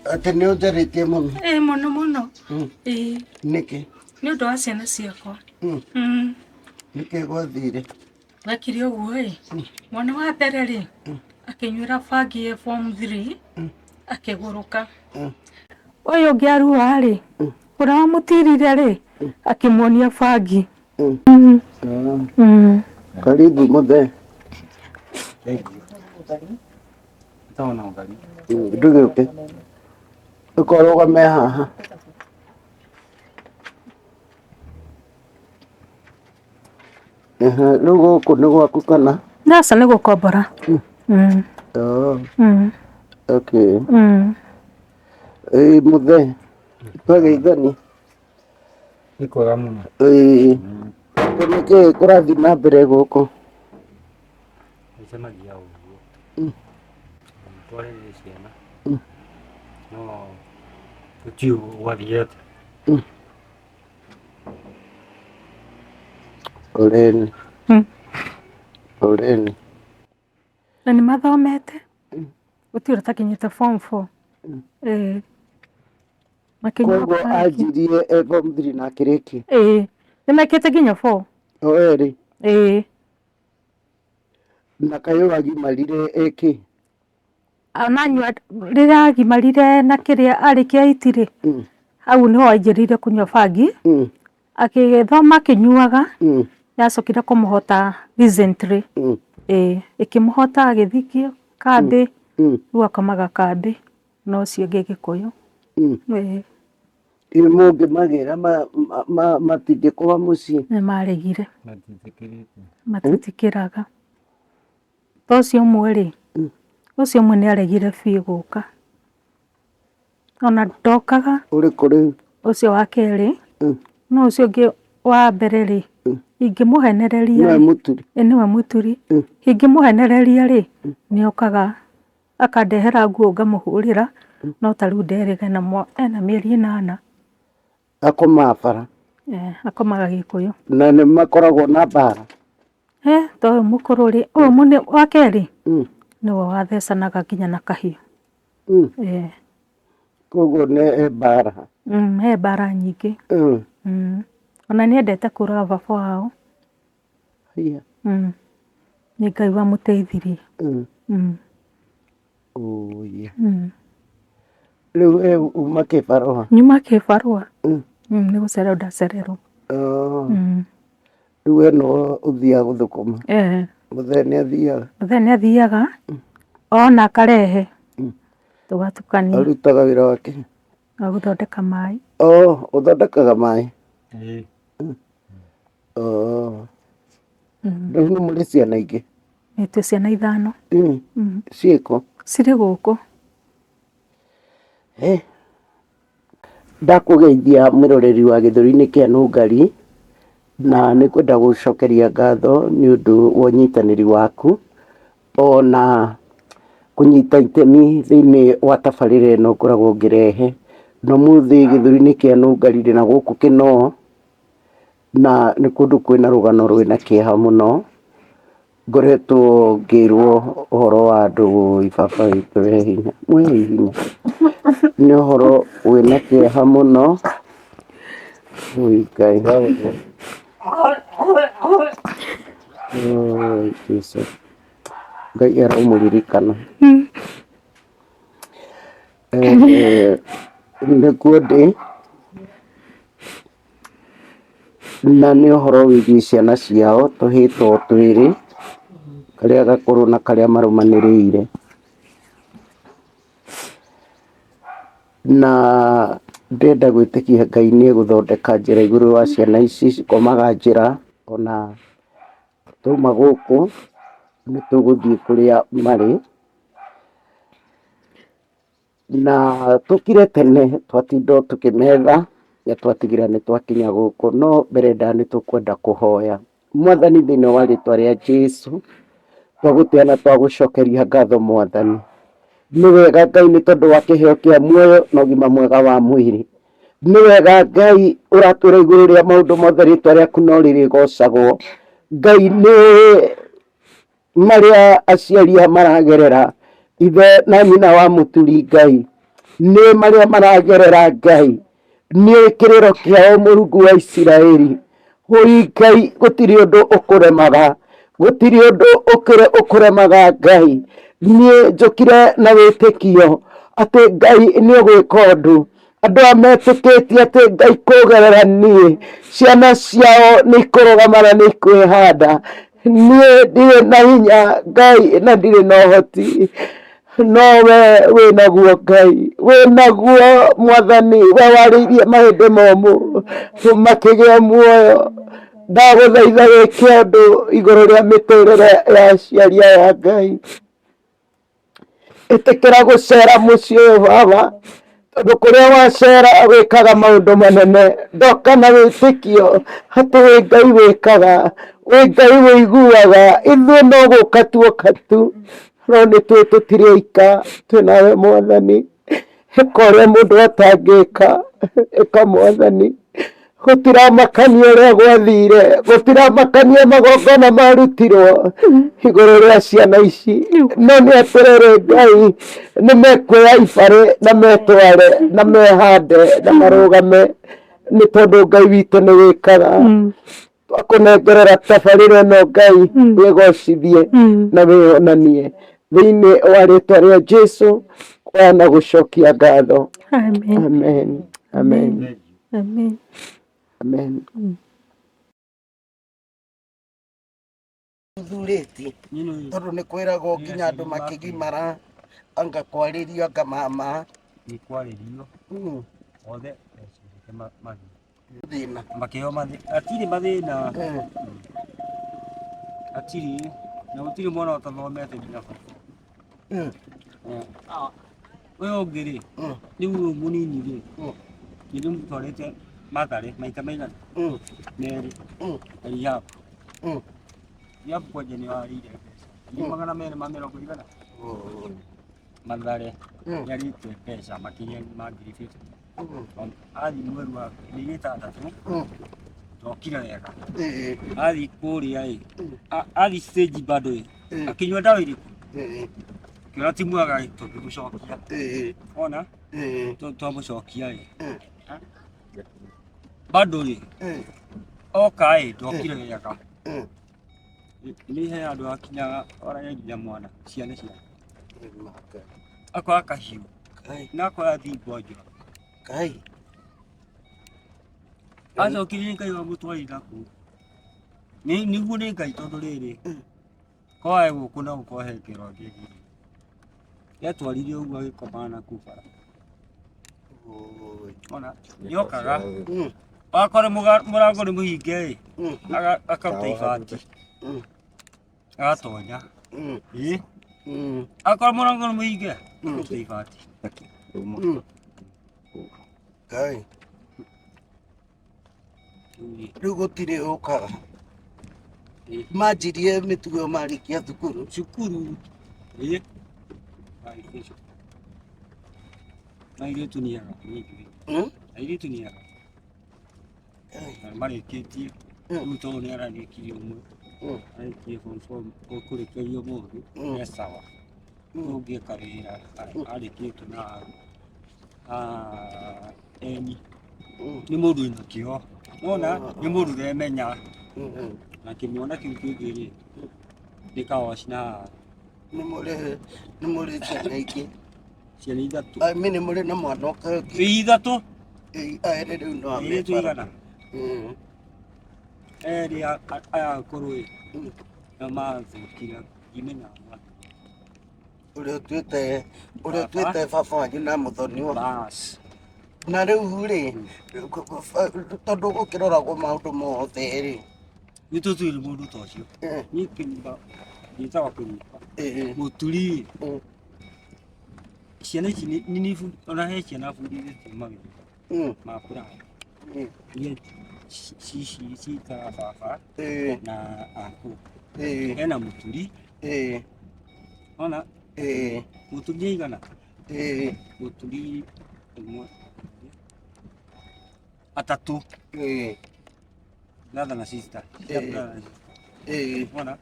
Atĩ nĩ ũnjarĩtie mũno? Ĩĩ, mũno mũno. Ĩĩ. Nĩkĩ? Nĩ ũndũ wa ciana ciakwa. Nĩkĩ gwathire? Gwekire ũguo ĩ, mwana wa mbere rĩ, akĩnyuĩra bangi ĩ form 3, akĩgũrũka. Ũyũ ũngĩ arua rĩ, ũrĩa wamũtirire rĩ, akĩmuonia bangi. Karibu mũthee. Ndũgĩũke. Ũka ũrũgame haha. Ehe, rĩu gũkũ nĩ gwaku kana? Aca nĩ gũkombora. Oh, okay. Ĩĩ mũthee, twageithania. Nĩ kwega mũno. Ĩĩ, nĩ kĩĩ kũrathiĩ na mbere gũkũ? Gũcemagia o ũguo. Twarĩrĩre ciana. No tũtiũĩ gwathiĩ atĩa. Poleni. Poleni. Na nĩ mathomete, gũtirĩ ũtakinyĩte form 4. Ĩĩ. Makĩnyua Koguo bangi. anjirie e form 3 na akĩrĩkia. Ĩĩ. Nĩ mekĩte nginya 4. O erĩ. Ĩĩ. Na kaĩ ũyũ agimarire ĩkĩ? Ananyua rĩrĩa agimarire na kĩrĩa arĩkia eight rĩ, hau nĩho anjĩrĩirie kũnyua bangi, agĩthoma akĩnyuaga, yacokire kũmũhota recently, ĩĩ, ĩkĩmũhota agĩthikio kambĩ, rĩu akomaga kambĩ na ũcio ũngĩ Gĩkũyũ. Ĩĩ. Ĩ mũngĩmagĩra matingĩkoma mũciĩ? Nĩ maregire. Matiĩtĩkĩraga. Ta ũcio ũmwe rĩ, ũcio ũmwe nĩ aregire biũ gũka. Ona ndokaga. Ũrĩkũ rĩu? Ũcio wa kerĩ. No ũcio ũngĩ wa mbere rĩ, ingĩmũhenereria Nĩwe mũturi? Ĩ nĩwe mũturi. Ingĩmũhenereria rĩ, nĩ okaga akandehera nguo ngamũhũrĩra, no ta rĩu nderĩga ena mĩeri 8. Akomaga bara? Akomaga Gĩkũyũ. Na nĩ makoragwo na mbara? Ta ũyũ mũkũrũ rĩ, ũyũ wa kerĩ nĩwe wathecanaga nginya na kahiũ. Koguo nĩ he mbara? He mbara nyingĩ. Ona nĩ endete kũraga baba wao. Nĩ Ngai wamũteithirie. Rĩu we uma kĩbarũa? Nyuma kĩbarũa. Nĩ gũcererwo ndacererwo. Rĩu we no ũthiaga gũthũkũma? Mũthee nĩ athiaga? Mũthee nĩ athiaga, ona akarehe, tũgatukania. Arutaga wĩra wa kĩ? Wa gũthondeka maĩ. Oh, ũthondekaga maĩ? Ĩĩ. Oh. Rĩu nĩ mũrĩ ciana ingĩ? Ĩĩ twĩ ciana 5. Ciĩkũ? Cirĩ gũkũ. Ndakũgeithia mwĩroreri wa gĩthũri-inĩ kĩa Nũngari, na nĩ ngwenda gũcokeria ngatho nĩ ũndũ wa ũnyitanĩri waku, ona kũnyita itemi thĩinĩ wa tabarĩra ĩno ngoragwo ngĩrehe. Na ũmũthĩ gĩthũri-inĩ kĩa Nũngari ndĩna gũkũ Kĩnoo, na nĩ kũndũ kwĩna rũgano rwĩna kĩeha mũno. Ngoretwo ngĩrwo ũhoro wa andũ baba witũ wĩ hinya, wĩ hinya, nĩ ũhoro wĩna kĩeha mũno, ũi Ngai, ũi Jesũ, Ngai aromũririkana. Nĩkuo ndĩ, na nĩ ũhoro wĩgiĩ ciana ciao tũhĩĩ to twĩrĩ, karĩa gakũrũ na karĩa marũmanĩrĩire. Na ndĩrenda gwĩtĩkia Ngai nĩ egũthondeka njĩra igũrũ wa ciana ici cikomaga njĩra, ona twauma gũkũ nĩ tũgũthiĩ kũrĩa marĩ. Na tũkire tene twatinda o tũkĩmetha na twatigĩrĩra nĩ twakinya gũkũ, no mbere ndaya nĩ tũkwenda kũhoya. Mwathani thĩinĩ wa rĩtwa rĩa Jesu, twagũtĩa na twagũcokeria ngatho Mwathani. Nĩ wega Ngai nĩ tondũ wa kĩheo kĩa muoyo na ũgima mwega wa mwĩrĩ. Nĩ wega Ngai ũratwĩra igũrũ rĩa maũndũ mothe rĩtwa rĩaku no rĩrĩgocagwo. Ngai nĩ marĩa aciari aya maragerera, ithe na nyina wa mũturi Ngai. Nĩ marĩa maragerera Ngai, nĩ kĩrĩro kĩao Mũrungu wa Isiraeli. Hũi Ngai, gũtirĩ ũndũ ũkũremaga, gũtirĩ ũndũ ũkũremaga Ngai. Niĩ njũkire na wĩtĩkio atĩ Ngai nĩ ũgwĩka ũndũ. Andũ aya metĩkĩtie atĩ Ngai kũgerera niĩ ciana ciao nĩ ikũrũgama na nĩ ikwĩhanda. Niĩ ndirĩ na hinya Ngai na ndirĩ na ũhoti, no we wĩ naguo Ngai, wĩ naguo Mwathani, we warĩirie mahĩndĩ momũ makĩgĩa muoyo. Ndagũthaitha wĩke ũndũ igũrũ rĩa mĩtũrĩre ya aciari aya Ngai. Ĩtĩkĩra gũcera mũciĩ ũyũ baba, tondũ kũrĩa wacera wĩkaga maũndũ manene. Ndoka na wĩtĩkio atĩ wĩ Ngai wĩkaga, wĩ Ngai wĩiguaga, ithuĩ no gũka tuoka tu, no nĩ tũĩ tũtirĩ aika, twĩ nawe Mwathani. Ĩka ũrĩa mũndũ atangĩka, ĩka Mwathani. Gũtiramakania ũrĩa gwathire, gũtiramakania magongona marutirwo igũrũ rĩa ciana ici, no nĩ atĩrĩrĩ Ngai, nĩ mekuoya ibarĩ na metware na mehande na marũgame, nĩ tondũ Ngai witũ nĩ wĩkaga. Twakũnengerera tabarĩra ĩno Ngai, wĩgocithie na wĩonanie thĩinĩ wa rĩtwa rĩa Jesu, kwa na gũcokia ngatho. Amen. Amen. Amen. Amen. Amen. Thurĩti tondũ nĩ kwĩragwo nginya andũ makĩgimara anga kwarĩrio anga mama Nĩ kwarĩrio othe mecirĩte mathiĩ thĩna makĩheo atirĩ mathĩna, atirĩ na gũtirĩ mwana ũtathomete nginya baba. Ũyũ ũngĩ rĩ, rĩu ũyũ mũnini rĩ, nĩ ndĩmũtwarĩte Mathare maita maigana merĩ rehab. Rehab kwanja nĩ warĩire mbeca ngiri 240 igana. Mathare nĩarĩte mbeca makĩria ma ngiri 50. Athiĩ mweri wa mĩeri ĩtandatũ ndokire wega. Athiĩ kũrĩa ĩ, athiĩ stage bado ĩ, akĩnyua ndawa irĩkũ? Kĩona ti mwega ĩ, tũkĩmũcokia. Ona twamũcokia ĩ, bado rĩ, oka ĩ, ndokire wega. Nĩ he handũ hakinyaga orage nginya mwana, ciana ciake. Akoya kahiũ na akoya thimbo njora. Acokirie Ngai wamũtwarire kũu. Nĩguo nĩ Ngai tondũ rĩrĩ, kwae gũkũ na gũkorwo he kĩro angĩgire. Etwarire ũguo agĩkoma na kũu bara. Ona nĩokaga wakora mũrango nĩ mũhinge ĩ, akaruta ibati agatonya. Ĩ, akorwo mũrango nĩ mũhinge akaruta ibati. Ngai. Rĩu gũtirĩ ũkaga. Manjirie mĩtugo ĩyo marĩkia thukuru. Cukuru. Ĩ. Airĩtu nĩ ega. Airĩtu nĩ ega. Na marĩkĩtie. Rĩu tondũ nĩ ararĩkirie ũmwe. Arĩkirie form four ũkũrĩkĩria ũmũthĩ. E sawa. Rĩu ũngĩ eka wĩra arĩkĩtie na eni. Nĩ mũndũ wĩna kĩo. Wona nĩ mũndũ ũremenya. Na kĩmwana kĩu kĩngĩ rĩ, nĩ kawaci na Nĩ mũrĩ nĩ mũrĩ ciana ingĩ. Ciana ithatũ. I mean nĩ mũrĩ na mwana ũngĩ. Ithatũ. Erĩ rĩu no Airĩtu igana. Erĩ aya akũrũ ĩ, nĩo mathũkire ngimenya mwana. Ũrĩa ũtuĩte baba wanyu na mũthoni-wa. Bas. Na rĩu rĩ, tondũ gũkĩroragwo maũndũ mothe rĩ. Nĩ tũtwĩre mũndũ ta ũcio. Niĩ kĩnyũmba njĩtagwo kĩnyũmba. Mũturi. Ciana ici nĩ ona he ciana bundithĩtie mawĩra ma kũraya. Iria ici ciĩtaga baba na uncle. Hena mũturi. Ona mũturi nĩ aigana? Mũturi ĩmwe, atatũ. Brother na sister. Cia brother na sister. Ona?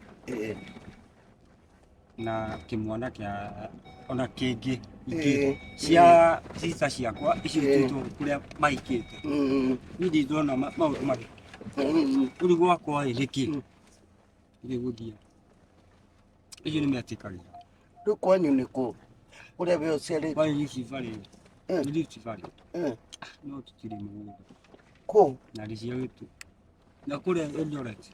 Na kĩmwana kĩa ona kĩngĩ ingĩ Ĩĩ. Cia sister ciakwa icio Ĩĩ. ituĩtwo kũrĩa mahikĩte. Niĩ ndirĩ ndona maũndũ marĩ rĩu gwakwa ĩ nĩkĩ gĩgũthiĩ icio nĩ metĩkagĩra. Rĩu kwanyu nĩ kũ kũrĩa we ũciarĩtwo? Kwani Rift Valley. Nĩ Rift Valley. No tũtirĩ mũgũnda. Kũ? Na gĩcigo gĩtũ na kũrĩa Eldoret.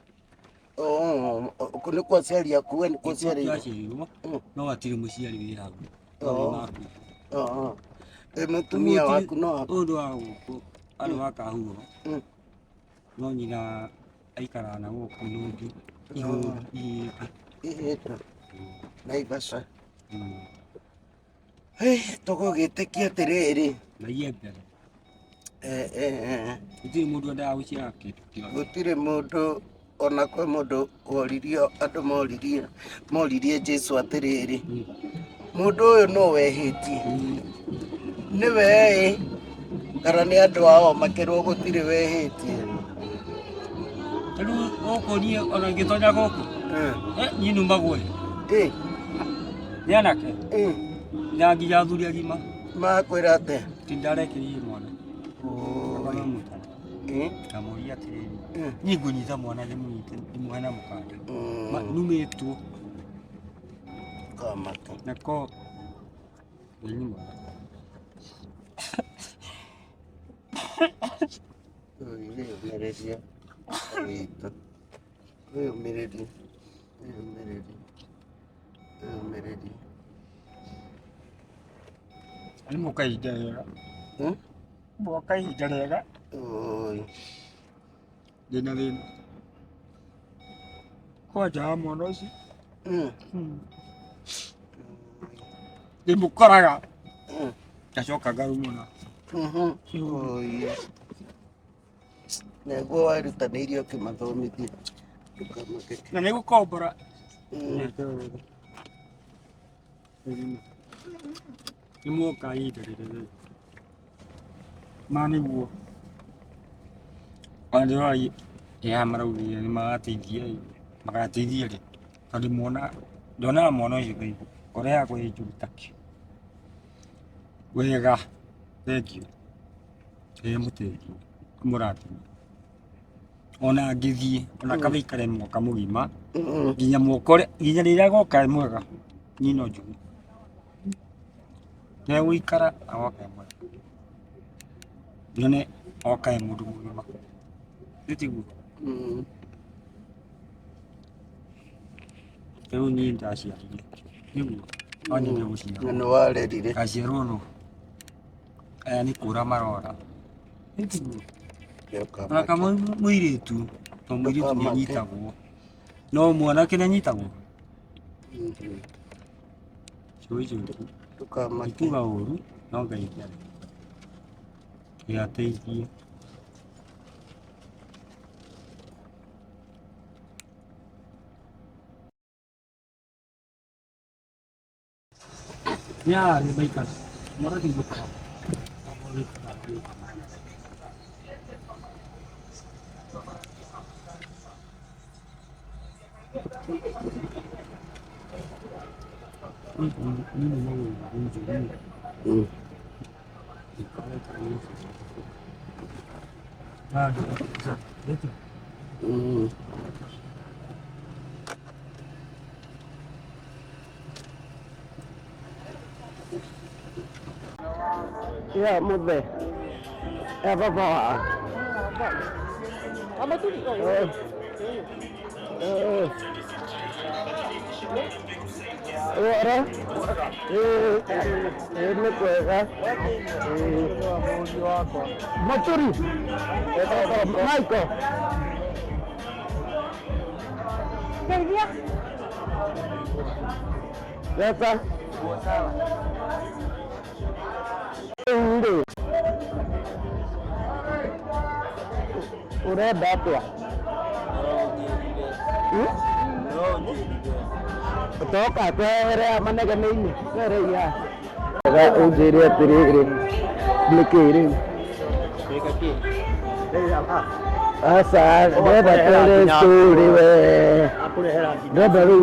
Oh, nĩ kwa aciari aku, we nĩ kwa ũciarĩirwo? Twaciarirwo. No hatirĩ mũciari wĩ hau. Oh. Othe makuire. Oh. Ĩ mũtumia waku no aku? Ũyũ wa gũkũ arĩ wa Kahuho. No nyina aikaraga na gũkũ Nũngĩ Ihĩndĩ. Ihĩndĩ Naivasha. Hey, tũgũgĩtĩkia atĩrĩrĩ. Na iembe. Eh, eh, eh. Gũtirĩ mũndũ endaga gũciara kĩndũ kĩothe. Gũtirĩ mũndũ ona kwĩ mũndũ woririo, andũ moririe Jesu atĩrĩrĩ, mũndũ ũyũ no wehĩtie, nĩwe ĩ kana nĩ andũ ao? Makĩrwo gũtirĩ wehĩtie. Rĩu gũkũ niĩ ona ngĩtonya gũkũ, niĩ numagwo ĩ. Nĩ anake na nginya athuri agima. Makwĩra atĩa? Ti ndarekereirie mwana. Oi. Akamũta. Ngamũria atĩrĩrĩ, niĩ ngũnyita mwana ndĩmũnyite ndĩmuohe na mũkanda? Numĩtwo. Kamaka. Nako Ngai nĩ mwega. Wĩyũmĩrĩrie witũ, wĩyũmĩrĩrie, wĩyũmĩrĩrie, wĩyũmĩrĩrie. Nĩ mũka ihinda rĩega. Moka ihinda rĩega. Oi. Ndĩna thĩna kwanja wa mwana ũcio. Ndĩmũkoraga ngacoka ngarumũna. Oi. Nĩguo werutanĩirie ũkĩmathomithia. Ndũkamake. Na nĩ gũkombora. Nĩ mwoka ihinda rĩrĩa ma nĩguo ona ndĩrora ya maraugire nĩ magateithia ĩ, magateithia rĩ? Tondũ mwana ndonaga mwana ũcio kaingĩ ngoro yakwa ĩ njũru takĩ wega. Thengiũ ĩ mũteithie mũrathime ona angĩthiĩ ona kaba ikare mwaka mũgima nginya mwaka ũrĩa nginya rĩrĩa agoka e mwega, niĩ no njuge nĩegũikara agoka e mwega, nyone oka e mũndũ mũgima. Nĩ tiguo? Rĩu niĩ ndaciarire nĩguo no nyende gũciarwo. Na nĩ warerire. Ngaciarwo nũ aya nĩ kũra marora. Nĩ tiguo? Ona kama mũirĩtu to mũirĩtu nĩ anyitagwo no mwanake nĩ anyitagwo. Cũi cũi. Ndũkamake. Ndikuga ũru no Ngai nĩ ateithie. Nĩ haha nĩ maikara mwana ti gũkora. Ya muthe ya baba wa. Eh. Ora? Eh, nĩ kwega. Maturi. Michael. Ndeithia. Sasa. Rĩu rĩ, ũrenda atĩa? Hmm? Toka twehere manegene-inĩ, twehere haha. Ũnjĩre atĩrĩrĩ, nĩkĩ rĩu? Aca ndenda tũrĩ story we. Ndenda rĩu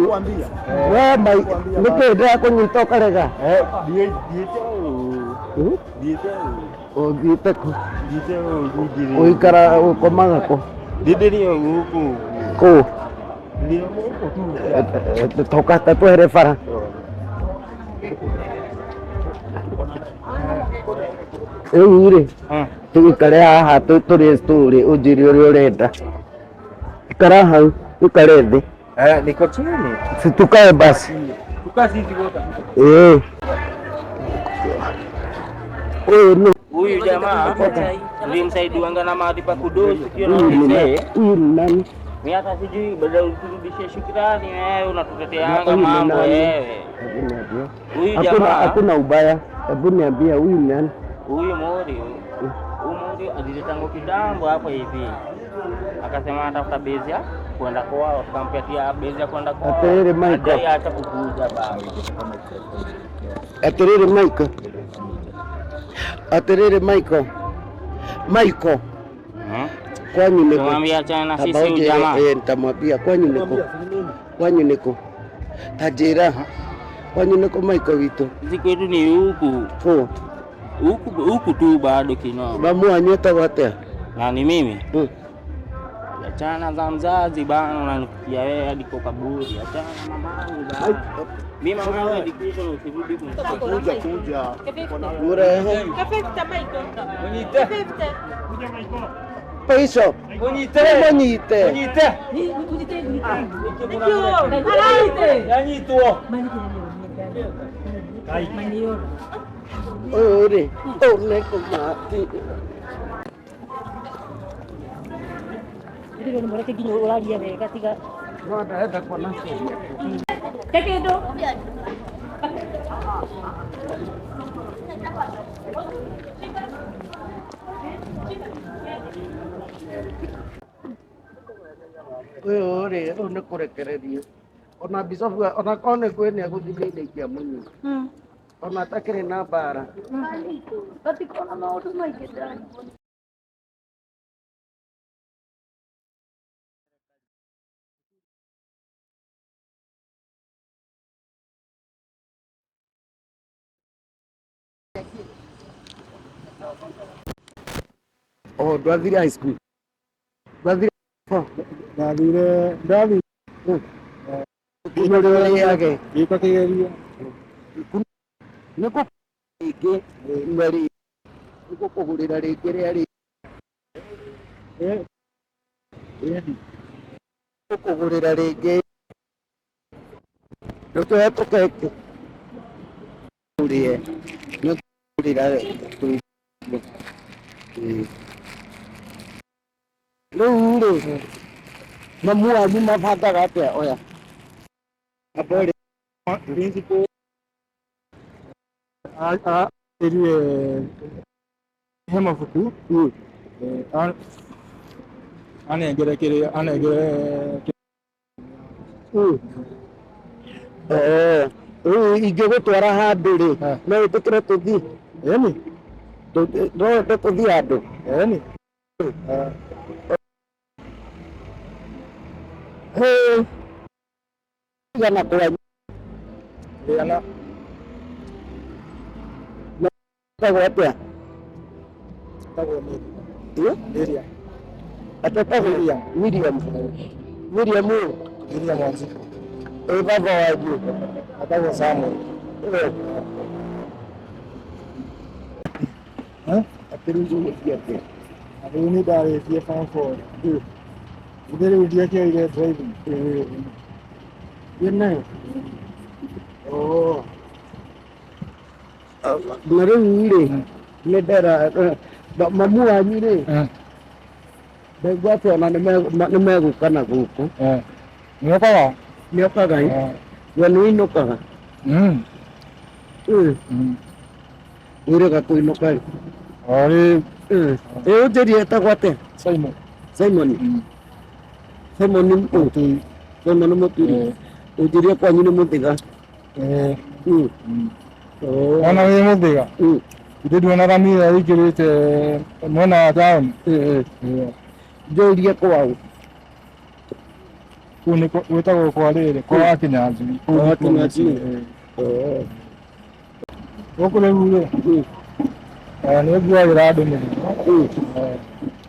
we mai nĩkĩ ndĩrakũnyita ũkarega? Thiĩte ũũ. Hmm? Thiĩte ũũ. Ũthiĩte kũ? Thiĩte ũũ nyingĩrĩire. Ũikara ũkomaga kũ? Ndĩ o gũkũ. Kũ? Ndĩ gũkũ tu. Toka ta twehere bara. Rĩu rĩ tũgĩikare haha tũrĩe story ũnjĩre ũrĩa ũrenda. Ikara hau ũikare thĩ. Eh, niko chini. Si tukae basi. Tukaa sisi wote. Eh. Huyu ni Huyu jamaa nilimsaidiwanga na mahali pa kudosi sio na huyu ni mzee. nani? Huyu ni nani? Mimi hata sijui badala uturudishie shukrani wewe unatuteteanga Huyu ni mambo nani? wewe. Hebu niambie. Huyu Hakuna jamaa hakuna ubaya. Hebu niambie huyu ni nani? huyu Mori huyu Mori aliletango kitambo hapo hivi. Akasema anatafuta bezi ya kwenda kwao, tukampatia bezi ya kwenda kwao. Atĩrĩrĩ, Michael. Hajai acha kukuja baba. Atĩrĩrĩ Michael. Atĩrĩrĩ Michael. Michael, kwanyu nĩ kũ? Tumwambia achana na Amba sisi huyu ũnjĩre, jamaa. eh, nitamwambia kwanyu nĩ kũ? Kwanyu nĩ kũ? Ta njĩra. Kwanyu nĩ kũ Michael witũ? Sisi kwetu ni huku. Kũ? Huku huku tu bado kinoma. Mamu wanyu etagwo atĩa? Na ni mimi. Mm. Achana za mzazi bana, unanifikia wewe hadi kwa kaburi. Achana na mamangu bana. Mimi mamangu alikufa na usirudi kumsikia. Kuja kuja. Mũrehe. Paiso. Munyite. Mũnyite. Munyite. Yanyitwo. Ũyũ rĩ, ũyũ nĩ kũmati. No ndĩrenda kuona. Ũyũ rĩ, ũyũ nĩ kũrekererio. Ona bicobu ona korwo nĩ kwĩ nĩ egũthiĩ thĩinĩ ingĩamũnyita. Ona atakĩrĩ na mbara. Gatikona maũndũ maingĩ ndani. Oh, ndwathire high school. Ndwathire four. Ndathire ndathi Nginya ũrĩa ũrĩage. gĩka kĩgerio. Nĩ kũ rĩngĩ mweri nĩ gũkũgũrĩra rĩngĩ rĩa rĩ Eh. Ĩni. gũkũgũrĩra rĩngĩ ndũkĩoe tũkeki ũrĩe nĩ kũgũrĩra rĩu rĩ mamu wanyu mabangaga atĩa oya amba ũrĩe Principal a ĩrire he mabuku anengere kĩrĩa anengere Rĩu ingĩgũtwara handũ rĩ no wĩtĩkĩre tũthiĩ ĩni no wende tũthiĩ handũ ĩni Igana kwanyu ĩana etagwo atĩa tagwo Ĩ? Miriam Atetagwo Miriam. Miriam Miriam ũ? Miriam Wanjiku Ĩ baba wanyu atagwo Samuel Ĩ. Eh? Atĩ rĩu ũgũthiĩ atĩa rĩu nĩ ndarĩtie form four ithe rĩu ndiakĩoire driving Wĩ nayo Oh. Na rĩu rĩ nĩ ndera mamu wanyu rĩ ndaigua atĩ ona nĩ megũka na gũkũ nĩokaga nĩokaga ĩ we nĩ ũinũkaga wĩrĩga kũinũka rĩ orĩ Ĩ ũnjĩrie etagwo atĩa Simon Simon Simon ũ Simon Mũturi ũnjĩrie kwanyu nĩ Mũthĩga ona wĩ Mũthĩga ithe nduonaga mira ĩingĩrĩte mwena wa taũni Njũrie kwao. Kũu nĩ gwĩtagwo kwa rĩrĩ kwa wa Kĩnyanjui. Kũu Kwa nĩkuo Kĩnyanjui. mũciĩ, eh. Oh. Gũkũ rĩu rĩ nĩ nguagĩra andũ mĩrigo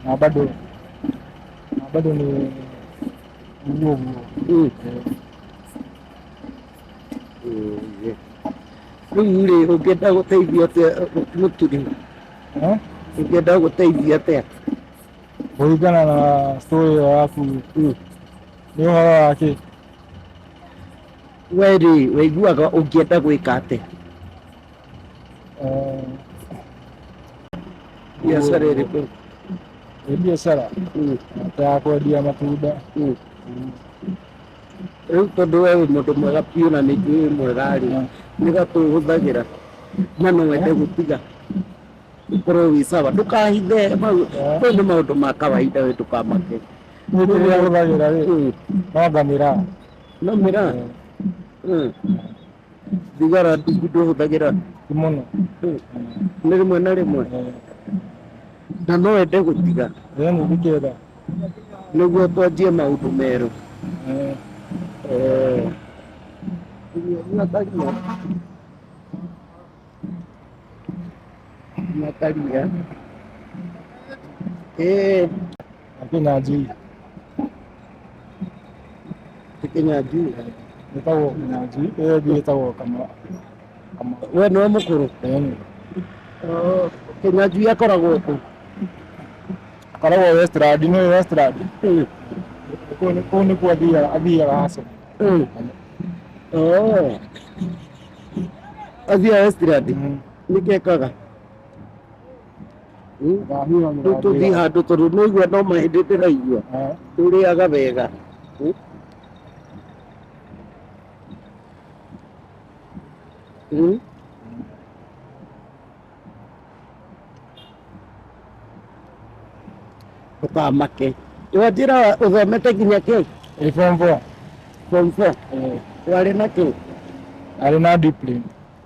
na bado nĩ ũguo ũguo. Rĩu rĩ ũngĩenda gũteithio atĩa mũturi? Eh? Ũngĩenda gũteithio atĩa? Kũringana na story ĩyo yaku nĩ ũhoro wa kĩ? We rĩ wĩiguaga ũngĩenda gwĩka atĩa? Eh, Biacara ĩrĩkũ? Nĩ biacara ta ya kwendia matunda. Rĩu tondũ we wĩ mũndũ mwega biũ na nĩ njũĩ wĩ mwega rĩ, nĩ gatũhũthagĩra na no wende gũtiga ũkorwo wĩ sawa, ndũkahithe mau mau nĩ maũndũ ma kawaida we ndũkamake. Niĩ kĩrĩa hũthagĩra rĩ no ngamĩra. No mĩraa? Thigara ndũhũthagĩra? Ti mũno. Nĩ rĩmwe na rĩmwe? Na no wende gũtiga? Ĩĩ nĩ ingĩenda. Nĩguo twanjie maũndũ merũ. Eh. Nyua karia. Nyua karia. Eh. Kĩnyanjui. Ti Kĩnyanjui? Ĩtagwo Kĩnyanjui, ĩyo ĩngĩ ĩtagwo Kama. We nĩwe mũkũrũ? Ĩĩ. Oh, Kĩnyanjui akoragwo kũ? Akoragwo Westland, nĩ Westland. Kũu nĩkuo athiaga haco. Oh. Athiaga Westland? Nĩkĩ ekaga? Rĩu tũthiĩ handũ tondũ nĩũigua no mahĩndĩ ndĩraigua. Ndũrĩaga wega. Ndũkamake. Wanjĩra ũthomete nginya kĩ? Ĩ form 4. Form 4? Warĩ na kĩ? Arĩ na discipline.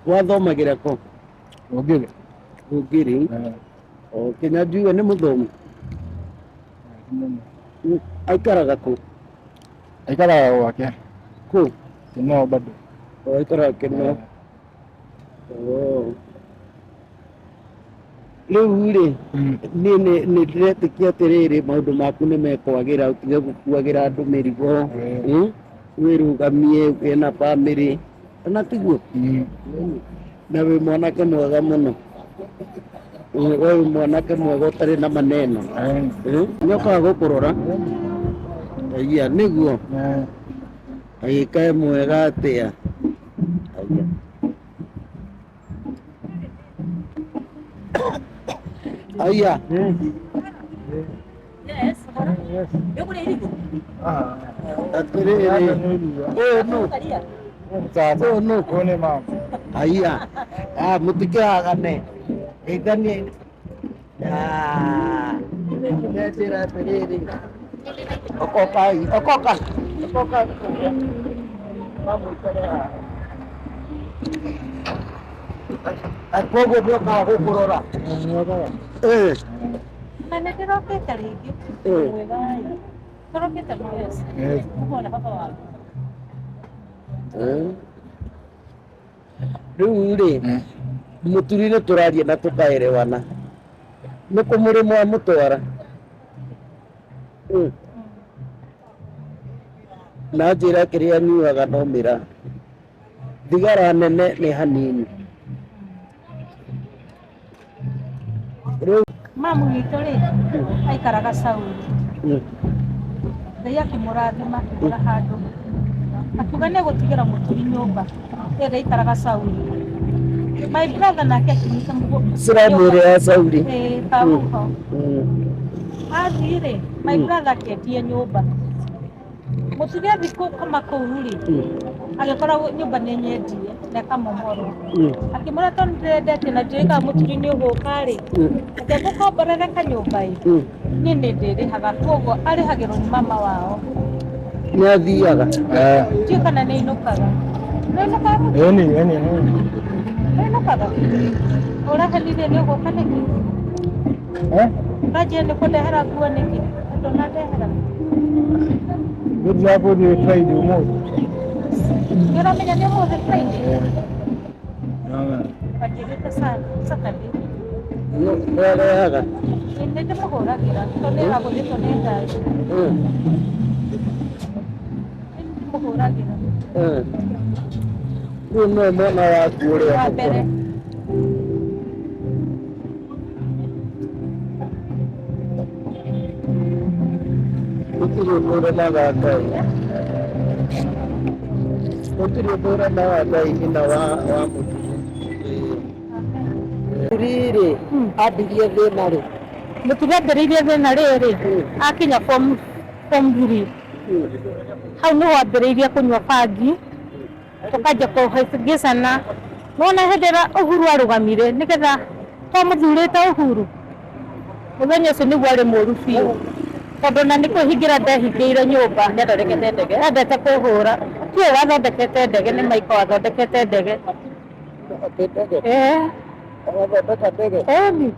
Wathomagĩra kũ? Rũngĩrĩ. Rũngĩrĩ. O Kĩnyanjui we nĩ mũthomu? Aikaraga kũ? Aikaraga gwake. Kũ? Kĩnoo bado. O aikaraga Kĩnoo. Oh. Rĩu rĩ niĩ nĩ ndĩretĩkia atĩrĩrĩ maũndũ maku nĩ mekwagĩra ũtige gũkuagĩra andũ mĩrigo, wĩrũgamie ũgĩe na bamĩrĩ na tiguo? Na wĩ mwanake mwega mũno. We wĩ mwanake mwega ũtarĩ na maneno. Nĩokaga gũkũrora? Aya nĩguo. Agĩkae mwega atĩa? Aya. Aya. Yes. Atĩrĩrĩ ũyũ nũ? Ũyũ nũ? Ũyũ nĩ mama. Aya. Ah, mũtikĩhagane. Geithanie. Ah. Njĩra atĩrĩrĩ. Okokai, okoka. Okoka. Mamũikare haha. Koguo nĩokaga gũkũrora? Eh. Na nĩ ndĩrokĩte rĩngĩ. Mwĩgai. Tũrokĩte mwezi. Ũguo baba wangu. Rĩu rĩ mũturi nĩ tũraria na tũkaerewana. Nĩ kũ mũrĩ mwamũtwara? Na njĩra kĩrĩa anyuaga no mĩraa. Thigara nene nĩ hanini. Rĩu Mamu witũ rĩ aikaraga Saudi. Ngai akĩmũrathima akĩgũra handũ. Akiuga nĩ egũtigĩra mũturi nyũmba ĩrĩa aikaraga Saudi. My brother nake akĩnyita Slum ĩrĩa ya Saudi. Ĩĩ Kahuho. Athiĩ rĩ, my brother akĩendia nyũmba. Mũturi athiĩ gũkoma kũu rĩ, agĩkora nyũmba nĩ nyendie na ĩkamomorwo. Akĩmwĩra tondũ ndĩrendetie na ndiũĩ kana mũturi nĩ ũgũka rĩ, reke ngũkomborere kanyũmba ĩ, niĩ nĩ ndĩrĩhaga koguo arĩhagĩrwo nĩ mama wao. Nĩ athiaga? Ndiũĩ kana nĩ ainũkaga. Nĩ ainũkaga? Ĩni, ĩni, Nĩ ainũkaga? Ũrahenirie nĩ ũgũka nĩkĩ? Eh? Ũranjĩra nĩ kũndehera nguo nĩkĩ? Ndũnandehera. Nĩ ndĩrabũthire Friday ũmũthĩ. Nĩ ũramenya nĩ ũmũthĩ Friday? Ndĩramenya. Wanjĩrĩte Saturday. Nĩ arehaga. Nĩ ndĩmũhũragĩra tondũ nĩ agũthĩtwo nĩ ngari. Nĩ ndĩmũhũragĩra. Rĩu nĩwe mwana waku ũrĩa Wa mbere. Gũtirĩ ũndũ ũremaga Ngai. Gũtirĩ ũndũ ũremaga Ngai nyina wa wa mũturi. Mũturi-rĩ, ambirie thĩna rĩ? Mũturi ambĩrĩirie thĩna rĩrĩ, akinya form 3. Hau nĩho ambĩrĩirie kũnyua bangi, tũkanjia kũhĩngĩcana. Nĩwona hĩndĩ ĩrĩa Uhuru arũgamire nĩgetha twamũthurĩte Uhuru, mũthenya ũcio nĩguo arĩ mũru biũ. Tondũ ona nĩ kwĩhingĩra ndehingĩire nyũmba. Nĩathondekete ndege? Endete kũhũra. Tiwe wathondekete ndege, nĩ Michael wathondekete ndege. Atĩ ndege? Ĩĩ. Agathondeka ndege? Ĩni.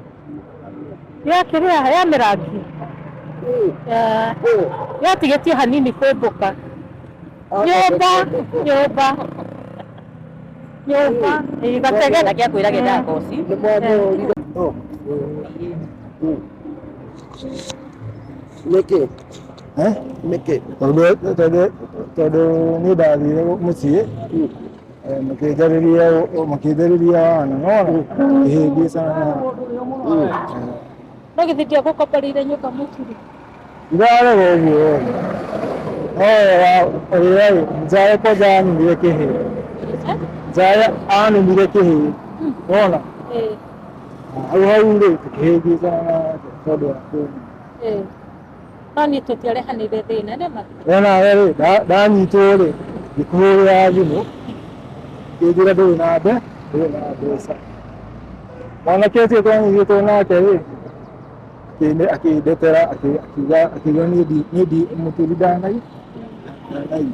Ya kĩrĩa, ya mĩrangi. Yatigĩtie hanini kũmbũka. Nyũmba, nyũmba. Nyũmba. Ĩĩ, gatege. Nake akwĩraga endaga koci. Nĩ mwamũhũrire. Nĩkĩ? Eh? Nĩkĩ? Tondũ tondũ tondũ niĩ ndathire mũciĩ makĩnjarĩria makĩnjarĩria wana nona kĩhĩngĩcana na No githĩ ndiagũkomboreire nyũmba mũturi? ndirarega ũguo no ũrĩa ĩ njaye kwanja anumire kĩhĩ njaye anumire kĩhĩ nona hau hau rĩ tũkĩhĩngĩcana nake tondũ wa kũnyua. No niĩ tũtiarehanĩire thĩna nĩma. We nawe rĩ ndanyitwo rĩ ngĩkũhũrĩra thimũ ngĩnjĩra ndũrĩ na ndũrĩ na mbeca. Mwanake ũcio twanyitĩtwo nake rĩ akĩndetera akiuga akiuga niĩ niĩ mũturi ndanai ndanai.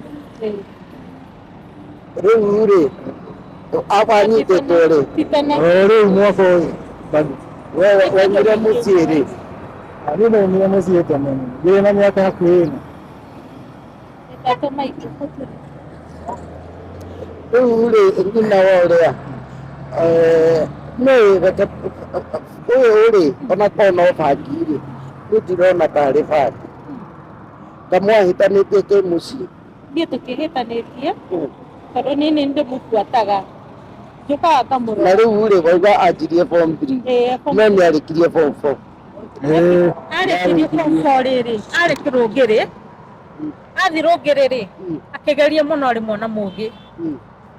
Rĩu rĩ awanyitĩtwo rĩ? O rĩu mwaka ũyũ bado. We waumire mũciĩ rĩ? Niĩ ndaumire mũciĩ tene ngĩrĩ na mĩaka hakuhĩ ĩna. Ĩtatũ maitũ mũturi. Rĩu rĩ nyina wa ũrĩa nĩ reke ũyũ rĩ ona korwo no bangi rĩ niĩ ndirona tarĩ bangi. Ta mwahĩtanĩtie kĩ mũciĩ? Niĩ tũtiĩhĩtanĩtie tondũ niĩ nĩ ndĩmũbuataga. Njũkaga ngamũrora. Na rĩu rĩ wauga anjirie form 3 no nĩ arĩkirie form 4. Arĩkirie form 4 rĩrĩ, arĩ kĩrũngĩrĩ, athiĩ rũngĩrĩ rĩ, akĩgeria mũno arĩ mwana mũgĩ.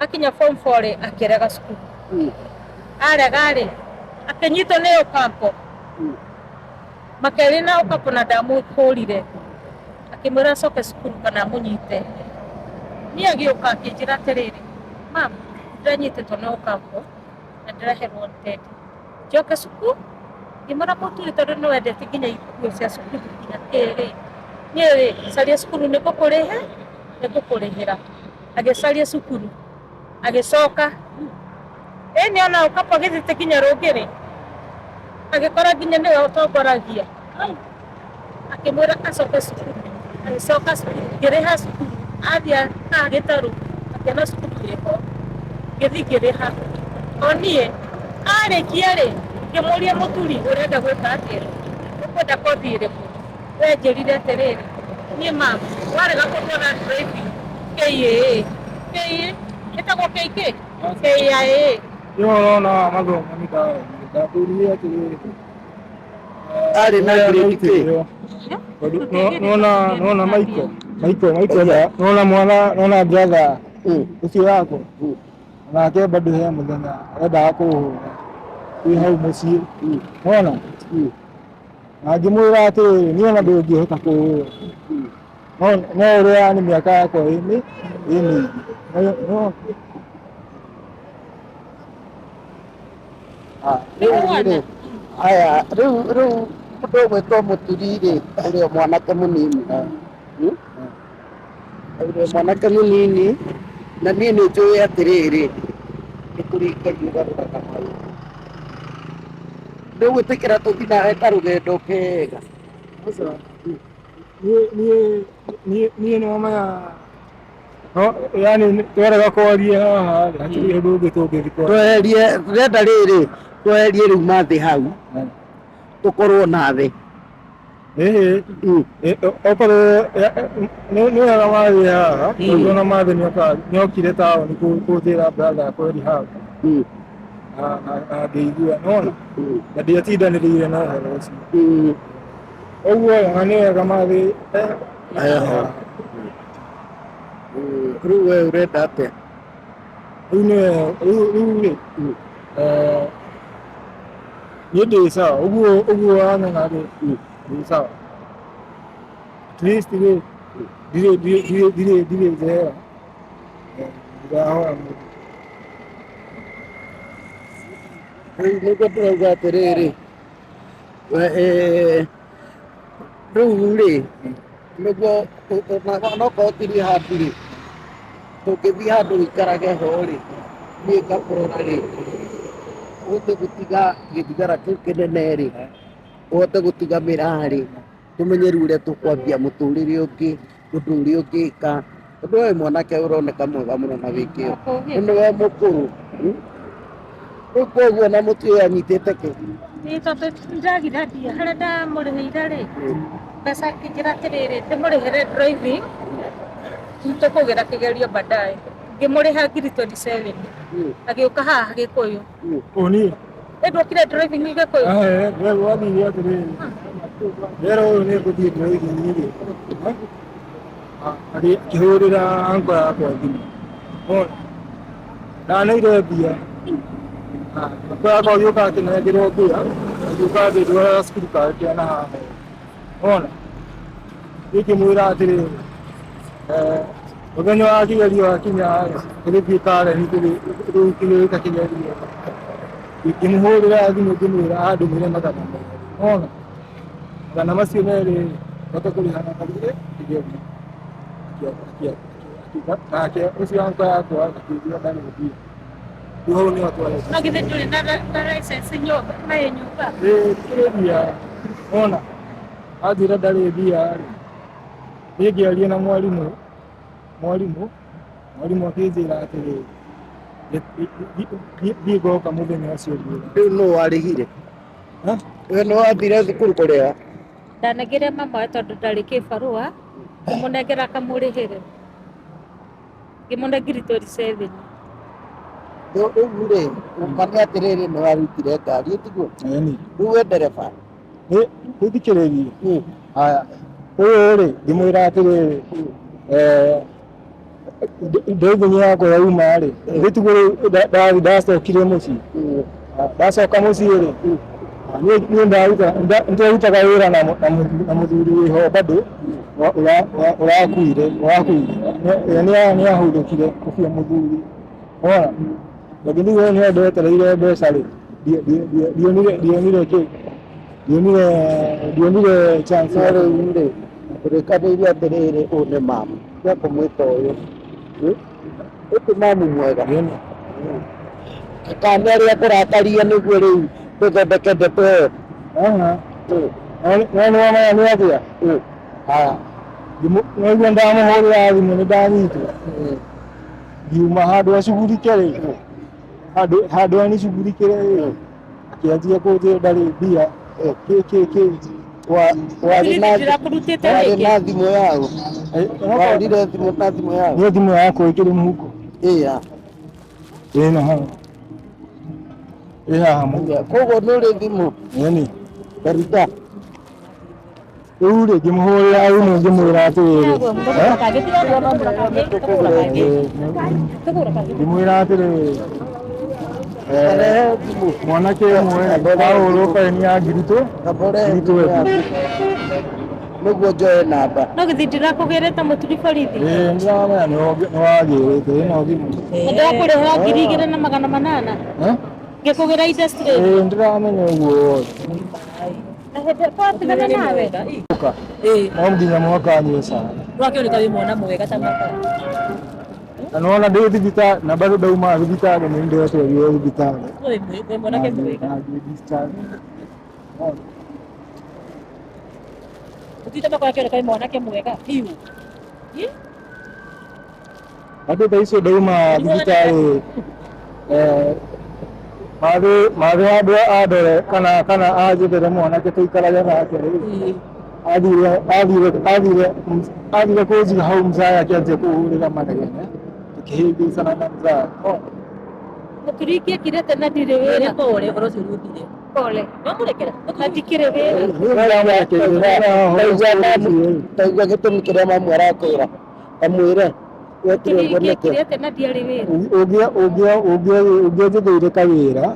Akinya form 4 rĩ, akĩrega cukuru. Arega rĩ, akĩnyitwo nĩ Ocampo. Makĩaria na Ocampo na ndamũhũrire. Akĩmwĩra acoke cukuru kana amũnyite. Niĩ agĩũka akĩnjĩra atĩrĩrĩ, mam, ndĩranyitĩtwo nĩ Ocampo na ndĩraherwo tendi. Njoke cukuru, ngĩmwĩra mũturi tondũ nĩ wendete nginya nguo cia cukuru nginya kĩ rĩ, niĩ rĩ, caria cukuru nĩ ngũkũrĩhe, nĩ ngũkũrĩhĩra. Agĩcaria cukuru, agĩcoka. Ĩni ona Ocampo agĩthiĩte nginya rũngĩrĩ, agĩkora nginya nĩwe ũtongoragia. Akĩmwĩra acoke cukuru, agĩcoka cukuru, ngĩrĩha cukuru, athiĩ haha gĩtarũ, akĩona cukuru ĩho, ngĩthiĩ ngĩrĩha. O niĩ, arĩkia rĩ, ngĩmũria mũturi ũrenda gwĩka atĩa? Ũkwenda kothi ĩrĩkũ? We anjĩrire atĩrĩrĩ, niĩ mam, warega kũndwara driving KAA, KA, ĩtagwo KK? KIA. Niĩ ũrona mathomo nĩ ndaregire ndakwĩrire atĩrĩrĩ Arĩ na grade kĩ? Tondũ nona nona Michael Michael Michael nona mwana nona brother ũcio wakwa nake bado he mũthenya arendaga kũhũra twĩ hau mũciĩ nona na ngĩmwĩra atĩrĩrĩ niĩ ona ndũngĩhota kũhũra no no ũrĩa nĩ mĩaka yakwa ĩ mĩingĩ no Rĩu rĩ aya rĩu rĩu mũndũ ũgwĩtwo mũturi rĩ ũrĩa mwanake mũnini ũrĩa mwanake mũnini na niĩ nĩ njũĩ atĩrĩrĩ nĩ kũrĩ Ngai ũgarũraga maũndũ. Nĩ ũgwĩtĩkĩra tũthiĩ nawe karũgendo kega? Niĩ niĩ niĩ nĩ wamenya no yani twarega kwaria haha rĩ, hatirĩ ũndũ ũngĩ tũngĩthiĩ kwaria. Tweherie tũrenda rĩrĩ tweherie rĩu mathĩ hau tũkorwo nawe. Ĩhĩ okorwo nĩ wega mathiĩ haha tondũ ona mathĩ nĩokire taũni kũnjĩra brother akwa hau na ngĩigua nĩwona na ndiatindanĩrĩire na ũhoro ũcio ũguo ona nĩ wega mathiĩ eho. Rĩu we ũrenda atĩa? Rĩu nĩ rĩu rĩu rĩ niĩ ndĩ sawa ũguo ũguo wanyona rĩ ndĩ sawa at least rĩ ndirĩ ndirĩ ndirĩ ndirĩ ndirĩ njera. Ndirahoya mũndũ. Rĩu nĩguo ndĩrauga atĩrĩrĩ rĩu rĩ nĩguo onokorwo ti rehab rĩ tũngĩthiĩ handũ ũikarage ho rĩ niĩ ngakũrora rĩ ũhote gũtiga gĩthigara kĩu kĩnene rĩ ũhote gũtiga mĩraa rĩ tũmenye rĩu ũrĩa tũkwambia mũtũrĩre ũngĩ ũndũ ũrĩa ũngĩka tondũ we mwanake ũroneka mwega mũno na wĩ kĩo no nĩwe mũkũrũ rĩu koguo na mũtĩ ũyũ anyitĩte kĩ? Ĩĩ tondũ ndagire mbia harĩa ndamũrĩhĩire rĩ mbeca akĩnjĩra atĩrĩrĩ ndĩmũrĩhĩre driving tũkũgĩra kĩgerio baadaye ngĩmũrĩha ngiri 27 agĩũka haha Gĩkũyũ. Ũ niĩ? Ĩ ndwokire driving Gĩkũyũ? Wewe wathire atĩrĩrĩ rero ũyũ nĩ ngũthiĩ driving rĩ akĩhũrĩra anko yakwa thimũ ona ndaneire mbia anko yakwa agĩũka akĩnengerwo mbia agĩũka akĩndwara cukuru kake na haha ona ngĩmwĩra atĩrĩrĩ mũthenya wa kĩgerio wakinya tũgĩthiĩ Karen tũgĩka kĩgerio ngĩmũhũrĩra thimũ ngĩmwĩra andũmĩre magana merĩ ona magana macio merĩ hote kũrĩha na kĩgerio nake ũcio anko yakwa akĩnjĩra ndarĩ mbia rĩu hau nĩho twareka. No githĩ ndũrĩ na license nyũmba nayo nyũmba? Ĩĩ ndikĩrĩ mbia ona anjĩra ndarĩ mbia rĩ niĩ ngĩaria na mwarimũ mwarimũ mwarimũ akĩnjĩra atĩrĩrĩ thiĩ ngoka mũthenya ũcio ũngĩ. Rĩu nũ warĩhire? We nĩ wathire thukuru kũrĩha? Ndanengere mama we tondũ ndarĩ kĩbarũa ngĩmũnengera akamũrĩhĩre ngĩmũne ngiri 27. Rĩu rĩ ũma nĩ atĩrĩrĩ nĩ warutire ngari tiguo? Rĩu we ndereba? Rĩu thikĩrĩria haya ũyũ rĩ ngĩmwĩra atĩrĩrĩ driving yakwa yauma rĩ gĩtiguo rĩu ndacokire mũciĩ ndacoka mũciĩ rĩ niĩ ndarutaga wĩra na mũthuri wĩho bado ũrakuire nĩ ahurũkire ũcio mũthuri wona lakini wewe nĩ ndetereire mbeca rĩ ndionire kĩ ndionire chance. No rĩu rĩ tũrĩkanĩire atĩrĩrĩ ũyũ nĩ mamu tiga kũmwĩta ũyũ ũyũ ti mamu mwega kana nĩ arĩa kũrakaria nĩguo rĩu tũthondeke ndeto ĩyo. No nĩ wamenya nĩ atĩa haya nĩguo ndamũhũrĩra thimũ nĩ ndanyitwo ngiuma handũ acugurike rĩ handũ anicugurikĩre rĩ akĩanjia kũnjĩra ndarĩ mbia kĩ kĩ kĩ Warĩ na thimũ yao warire thimũ na thimũ yao? Niĩ thimũ yakwa ĩkĩrĩ mũhuko. Ĩya ĩna haha ĩ haha mũhuko. Koguo nĩ ũrĩ thimũ? Ĩni. Karuta. Rĩu rĩ ngĩmũhũrĩra thimũ ngĩmwĩra atĩrĩrĩ ngĩmwĩra atĩrĩrĩ mwanake ũmwe ahũrwo baini ya ngiri twendi nĩguo njoe namba. No githĩ ndirakũgĩrĩte mũturi borithi? Ĩĩ nĩndĩramenya nĩwagĩrĩte ĩno thimũ. Ndĩrakũrĩhĩra 2800 ngĩkũgĩra industry. Ĩĩ nĩndĩramenya ũguo wothe. Na hĩndĩ ĩyo twatigana nawe? No nginya mũhaka nyue cai. Ũrakĩoneka wĩ mwana mwega ta maka. Na nĩwona ndĩ thibitarĩ na bado ndauma thibitarĩ nĩ ndĩratwarirwo thibitarĩ. Wĩ mwanake mwega. Na ngĩ discharge. Mũtiri ta makwa akĩoneka nĩ mwanake mwega biũ. Bado thaa icio ndauma thibitarĩ mathĩ mathĩ handũ andore kana kana anjethere mwanake tũikarage nake rĩ athire athire athire athire kũnjiga hau mzaya akĩanjia kũhũrĩra manegene tũkĩhĩngĩcana na mzaya. Mũturi ingĩekire atĩa na ndirĩ wĩra? Pole, ũhoro ũcio rĩu ũthire. Pole. Wamũrekera? Na ndikĩrĩ wĩra. Ndaigua gĩtũmi kĩrĩa mamu arakwĩra kamwĩre wekire Mũturi ũguo nĩkĩ? ingĩekire atĩa na ndiarĩ wĩra? Ũngĩanjetheire kawĩra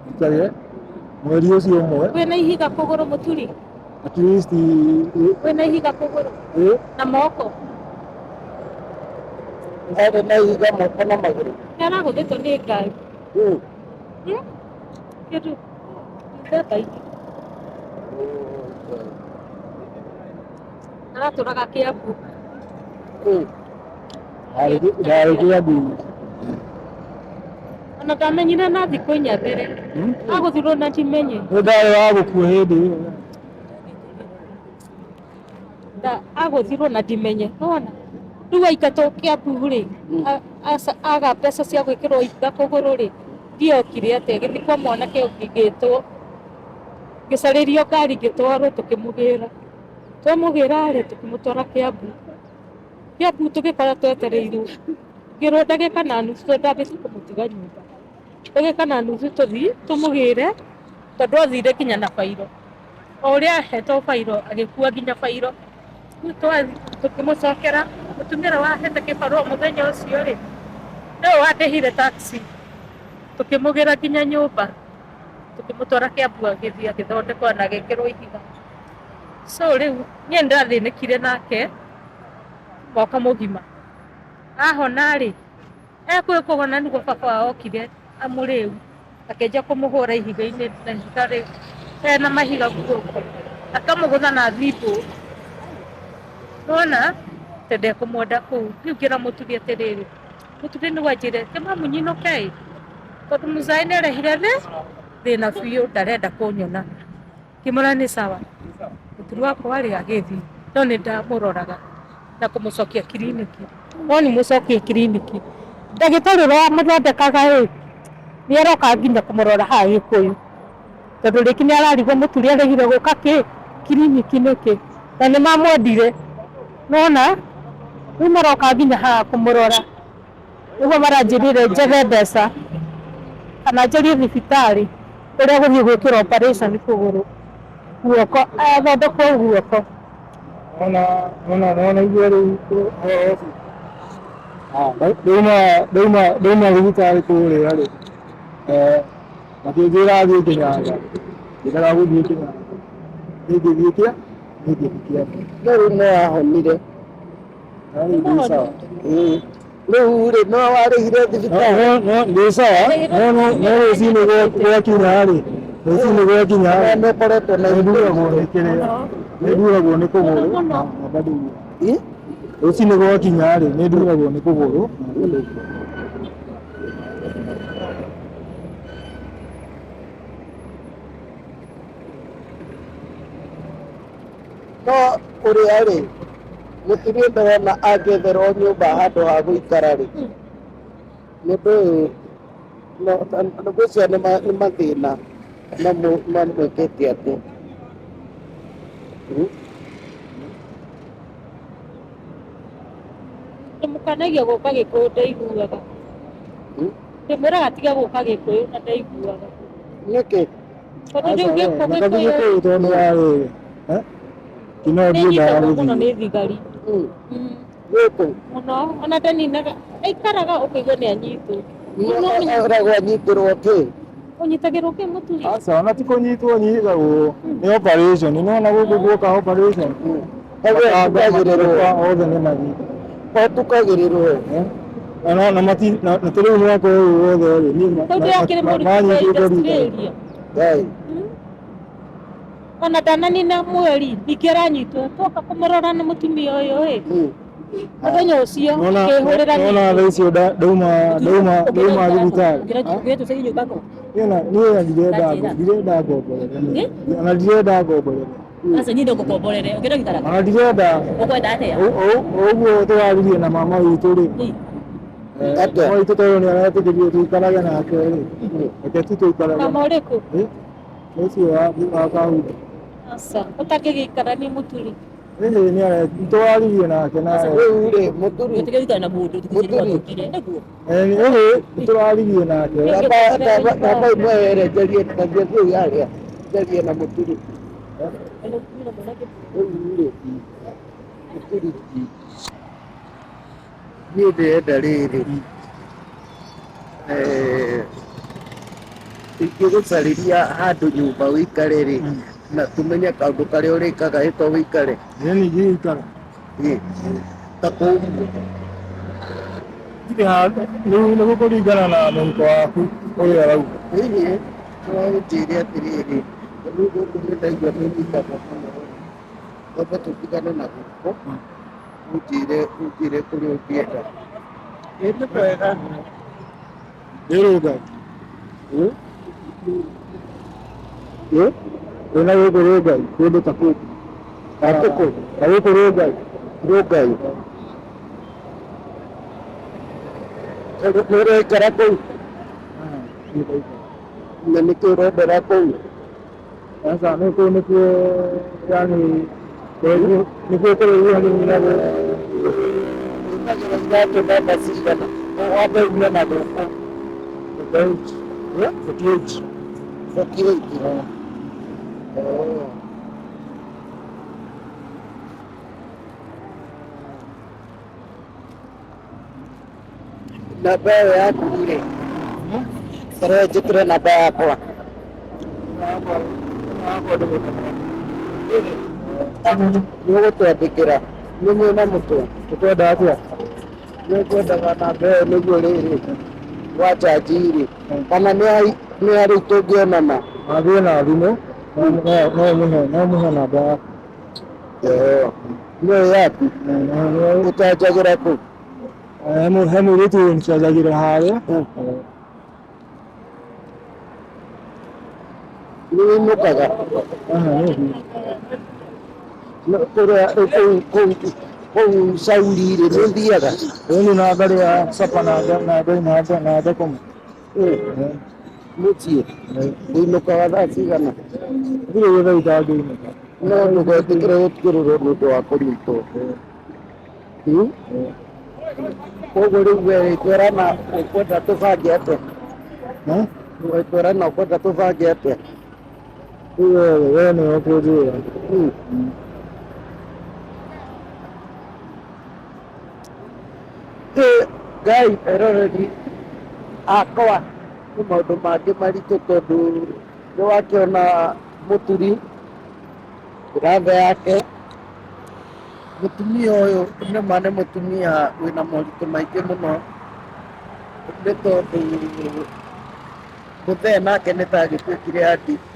njikarage mweri ũcio ũmwe. Wĩna ihiga kũgũrũ mũturi? At least. Wĩna ihiga kũgũrũ na moko? Arĩ na ihiga moko na magũrũ. Nĩ aragũthĩtwo nĩ ngari. Kĩndũ ndenda ingĩ. Aratũraga Kĩambu. Ndarĩ Kĩambu. Ona ndamenyire na thikũ inya mbere. Agũthirwo na ndimenye. Nĩ ndarĩ wa gũkua hĩndĩ ĩyo. Agũthirwo na ndimenye. Nĩwona? Rĩu aingatwo Kĩambu rĩ, aga mbeca cia gwĩkĩrwo ihiga kũgũrũ rĩ, ndiokire atĩa, gĩthiĩ kwa mwanake ũngĩ ngĩtwo. Ngĩcarĩrio ngari ngĩtwarwo tũkĩmũgĩra. Twamũgĩra rĩ, tũkĩmũtwara Kĩambu. Kĩambu tũgĩkora twetereirwo. Ngĩrwo ndagĩka na nuthu tondũ ndambĩte kũmũtiga nyũmba. Ndagĩka na nuthu tũthiĩ tũmũgĩre tondũ athire nginya na bairo. O ũrĩa ahetwo bairo agĩkua nginya bairo. Rĩu twathiĩ tũkĩmũcokera mũtumia ũrĩa wahete kĩbarũa mũthenya ũcio rĩ, nĩwe wandĩhire taxi. Tũkĩmũgĩra nginya nyũmba. Tũkĩmũtwara Kĩambu agĩthiĩ agĩthondekwo na agĩkĩrwo ihiga. So rĩu niĩ nĩndathĩnĩkire nake mwaka mũgima. Ahona rĩ, ekuĩ kũhona nĩguo baba wao okire amũrĩu akĩanjia kũmũhũra ihiga-inĩ na ihiga rĩ ena mahiga guoko akamũgũtha na thimbũ. Nĩwona ta ndekũmwenda kũu. Rĩu ngĩra mũturi atĩrĩrĩ, mũturi nĩguo anjĩre ke mamu nyinũke ĩ, tondũ mũzaĩ nĩarehire thĩna biũ ndarenda kũnyona. Ngĩmwĩra nĩ sawa. Mũturi wakwa rĩ agĩthiĩ no nĩ ndamũroraga na kũmũcokia kiriniki. No nĩ mũcokie kiriniki. Ndagĩtarĩ ũrĩa wamũthondekaga ĩ, nĩ aroka nginya kũmũrora haha Gĩkũyũ. Tondũ rĩngĩ nĩ ararigwo mũturi aregire gũka kĩ kiriniki nĩkĩ. Na nĩ mamwendire. Nĩwona? Rĩu maroka nginya haha kũmũrora. Nĩguo maranjĩrire njethe mbeca kana njarie thibitarĩ ũrĩa gũthiĩ gwĩkĩrwo operation kũgũrũ guoko athondekwo guoko. Nona nona nona igua rĩu ũhoro ũcio. Ndauma ndauma ndauma thibitarĩ kũrĩa rĩ, makĩnjĩra thiĩ Kenyatta. Ngĩrega gũthiĩ Kenyatta. Niĩ ngĩthiĩ kĩa niĩ ngĩthiĩ Kĩambu. No rĩu no ahonire. Na rĩu ndĩ sawa. Rĩu rĩ no warĩhire thibitarĩ. No ndĩ sawa no no no rũcinĩ gwakinya rĩ, rũcinĩ gwakinya rĩ, Nĩ ũkoretwo na nĩ nduragwo nĩ kĩrĩa, nĩ nduragwo nĩ kũgũrũ na bado rũcinĩ gwakinya rĩ, nĩ nduragwo nĩ kũgũrũ na bado. No ũrĩa rĩ mũturi ndĩrona angĩetherwo nyũmba handũ ha gũikara rĩ, mũndũ ũyũ ngwĩciria nĩ mathĩna mamwĩkĩte atĩa. Ndĩmũkanagia gũka Gĩkũyũ ndaiguaga. Ndĩmwĩraga atige gũka Gĩkũyũ na ndaiguaga. Nĩkĩ? Tondũ rĩu Aca we, Gĩkũyũ Gĩkũyũ tondũ wa rĩrĩ, kino nĩ ndiendaga nyitagwo mũno gũthiĩ. nĩ thigari. Gũkũ? Mũno ona ndaninaga aikaraga ũkaigua nĩ anyitwo. Oragwo anyitĩrwo kĩ? Ũnyitagĩrwo kĩ mũturi? Aca ona ti kũnyitwo nyitagwo nĩ operation, nĩwona gũkũ guoka operation. Ũtukagĩrĩrwo. Othe nĩ manyitagwo. Ũtukagĩrĩrwo. Na na mati na ta rĩu mwaka ũyũ wothe rĩ, niĩ Tondũ akĩrĩ mũritũ manyitĩte rita. Australia. Ngai. Ona ndananina mweri ningĩ aranyitwo twoka kũmũrora na mũtumia ũyũ ĩ. Mũthenya ũcio akĩhũrĩra Nona thaa icio ndauma ndauma ndauma thibitarĩ. Ũngĩra nyũmba kũ? Niĩ na niĩ ndirenda ndirenda ngomborere niĩ. Ona ndirenda ngomborere. Aca niĩ no ngũkomborere. Ũngĩenda gũikara kũ? Ona ndirenda. Ũkwenda atĩa? Ũguo tũraririe na mama witũ rĩ. Atĩa? Mama witũ tondũ nĩ aretĩkĩrio tũikarage nake rĩ. Reke tu tũikarage. Mama ũrĩkũ? Ũcio wa kahunda. Aca, ũtangĩgĩikara nĩ mũturi. Ĩhĩ nĩ tũraririe nake na Rĩu rĩ mũturi Gũtirĩ gũikara na mũndũ thikũ ici Mũturi. nĩgwathũkire. Nĩguo. Ĩhĩ tũraririe nake. Namba ĩmwe ere njarie njarie kũu harĩa njarie na mũturi. Rĩu rĩ mũturi niĩ ndĩrenda rĩrĩ ingĩgũcarĩria handũ nyũmba ũikare rĩ na tũmenye kaũndũ karĩa ũrĩkaga ĩ to ũikare. Ĩĩ ningĩ gũikara. Ĩ ta kũu Ndirĩ handũ rĩu nĩ gũkũringana na mũhuko waku ũrĩa ũrauga. Hihi no ũnjĩre atĩrĩrĩ, rĩu gũkũ nĩ ndaigua nĩ ũnyitagwo mũno rĩ, twambe tũtigane na gũkũ, ũnjĩre ũnjĩre kũrĩa ũngĩenda. Ĩ nĩ kwega. Nĩ Rũngai. Ĩ? Wĩna gũkũ Rũngai kũndũ ta kũu. Atĩ kũ? Ta gũkũ Rũngai. Rũngai. Nĩ ũraikara kũu? Na nĩkĩ ũrendera kũu? Sasa nĩ kũu nĩkuo yani nĩkuo kũraihu hanini na gũkũ. Ũrũmagĩra iratũ namba cigana? Wambe ume na gũkũ. 48. 48. 48. Oh. Namba ĩyo yaku rĩ, tareke njĩkĩre namba yakwa. Nĩ ũgũtwandĩkĩra nĩ mwĩna mũtwe. Ũkwenda atĩa? Nĩ ngwendaga namba ĩyo nĩguo rĩrĩ wanjanji rĩ kana nĩ harĩ tũngĩonana. Athiĩ na thimũ no mũhe no mũhe namba yaku. Nĩyo yaku ũtanjagĩra kũ? He mũirĩtu ũncanjagĩra harĩa. Nĩ ũinũkaga kũrĩa kũu Sauli rĩ nĩ ũthiaga? Ĩni na ngarĩa capa na na ngakoma. Mũciĩ ũinũkaga thaa cigana? Gũtirĩ gĩthaa itangĩinũka. No ndũgetĩkĩre gũtigĩrĩrwo nĩ ũndũ wa kũnyitwo. Koguo rĩu we twerana ũkwenda tũbange atĩa? Twerana ũkwenda tũbange atĩa? Rĩu we nĩwe ũkũnjĩra. Ngai eroreri akwa nĩ maũndũ mangĩ maritũ tondũ nĩ wakĩona mũturi brother yake mũtumia ũyũ nĩma nĩ mũtumia wĩna moritũ maingĩ mũno nĩ tondũ mũthee nake nĩ ta agĩtuĩkire addict.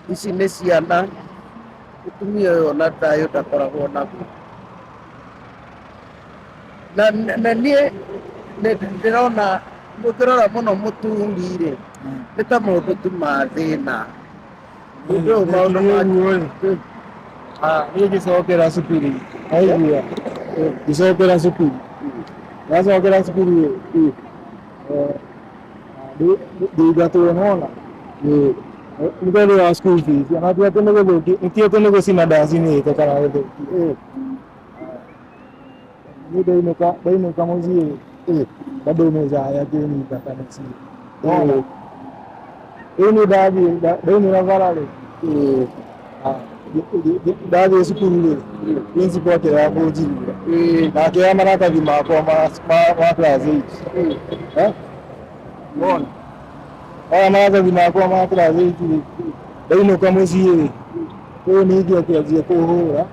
Ici nĩ ciana mũtumia ũyũ ona thayũ ndakoragwo naguo. Na niĩ ndĩrona mũngĩrora mũno mũturi rĩ nĩ ta mũndũ tu ma thĩna. Mũndũ ũyũ maũndũ make Niĩ ngĩcokera cukuru aigua ngĩcokera cukuru ndacokera cukuru rĩ ndĩingatwo nona nĩ tondũ wa school fees ona ti atĩ nĩ gũthũkia ti atĩ nĩ gũcina ndacinĩte kana gũthũkia. Niĩ ndainũka ndainũka mũciĩ bado mũcaya akĩnyingata mũciĩ nona rĩu niĩ ndathiĩ ndaumĩra bara rĩ ndathiĩ cukuru rĩ principal akĩrega kũnjigua na akĩoya maratathi makwa ma class 8. Wona oya maratathi makwa ma class 8 rĩ ndainũka mũciĩ rĩ ũyũ ningĩ akĩanjia kũhũra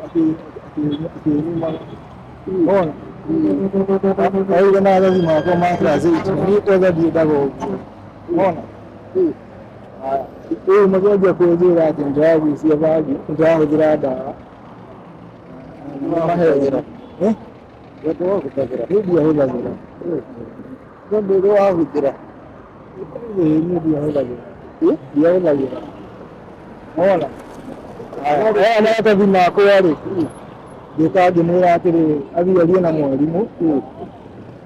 akĩnyumaga wona oire maratathi makwa ma class 8 na niĩ kwanza ndiendaga ũguo wona. Rĩu makĩanjia kũnjĩra atĩ nĩndĩragucia bangi nĩndĩrahũthĩra ndawa. Wahũthagĩra? Wahũthagĩra? Niĩ ndiahũthagĩra. No nĩ ũrĩ wahũthĩra? Ĩĩ niĩ ndiahũthagĩra. Ndiahũthagĩra. Wona aya maratathi makwa rĩ, ngĩũka ngĩmwĩra atĩrĩrĩ, athiĩ arie na mwarimũ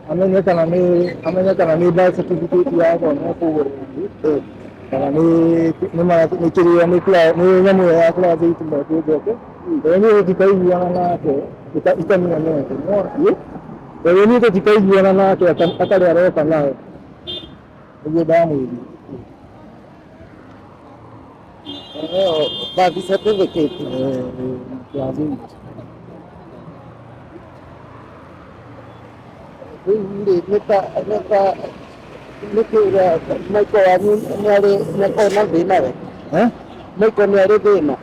amenye kana nĩ amenye kana nĩ birth certificate yakwa no kũgũra ĩngĩ kana nĩ nĩ maratathi nĩ kĩrĩa nĩ nĩ nyamũ ĩyo ya class eight mekũnjoke. Tondũ niĩ tũtikaiguana nake itamenyanete, nĩwona? Tondũ niĩ tũtikaiguana nake atarĩ aroka nayo, nĩguo ndamwĩrire. Birth certificate. Class eight. Rĩu rĩ, nĩ ta nĩ ta nĩkĩ Michael wanyu nĩ arĩ nĩ akoragwo na thĩna we? Eh? Michael nĩ arĩ thĩna?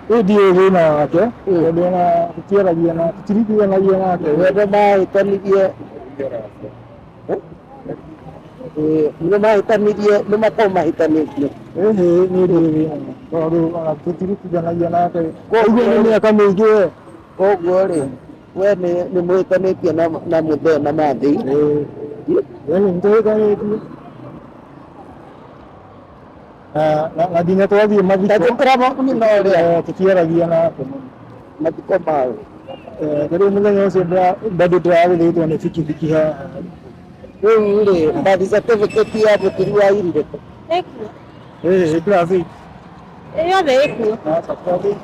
Rĩu ndiũĩ thĩna wake tondũ ona tũtiaragia na tũtiringithanagia nake. We nĩ mahĩtanirie nĩ mahĩtanirie nĩ makoragwo mahĩtanĩtie. Ĩhĩ, niĩ ndiũĩ thĩna tondũ ona tũtirutithanagia nake. Koguo nĩ mĩaka mĩingĩ we. Koguo rĩ, we nĩ nĩ mũhĩtanĩtie na na mũthee na mathĩ. Ĩĩ, nĩ tũhĩtanĩtie. Na na nginya twathiĩ mathiko. Ndagĩkora nyina ũrĩa. Tũtiaragia nake mũno. Mathiko mao. Ta rĩu mũthenya ũcio bado ndĩragũthĩtwo nĩ bikibiki haha. Rĩu rĩ, birth certificate ya mũturi wa irire kũ? Ĩkuo. Ĩĩ, class eight. Yothe ĩkuo. Aca, class eight.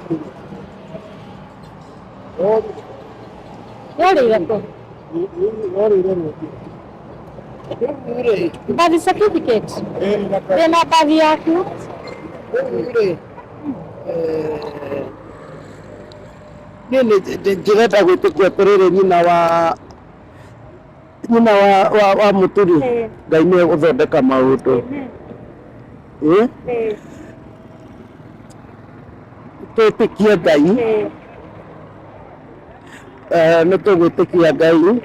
Yorĩire kũ? Yorĩire rũciũ. Rĩu rĩ, Birth certificate. Ndĩna birth yaku. Rĩu rĩ, niĩ nĩ ndĩrenda gwĩtĩkia atĩrĩrĩ, nyina wa nyina wa wa wa mũturi, Ngai nĩ egũthondeka maũndũ. Ĩ? Twĩtĩkie Ngai, nĩ tũgwĩtĩkia Ngai.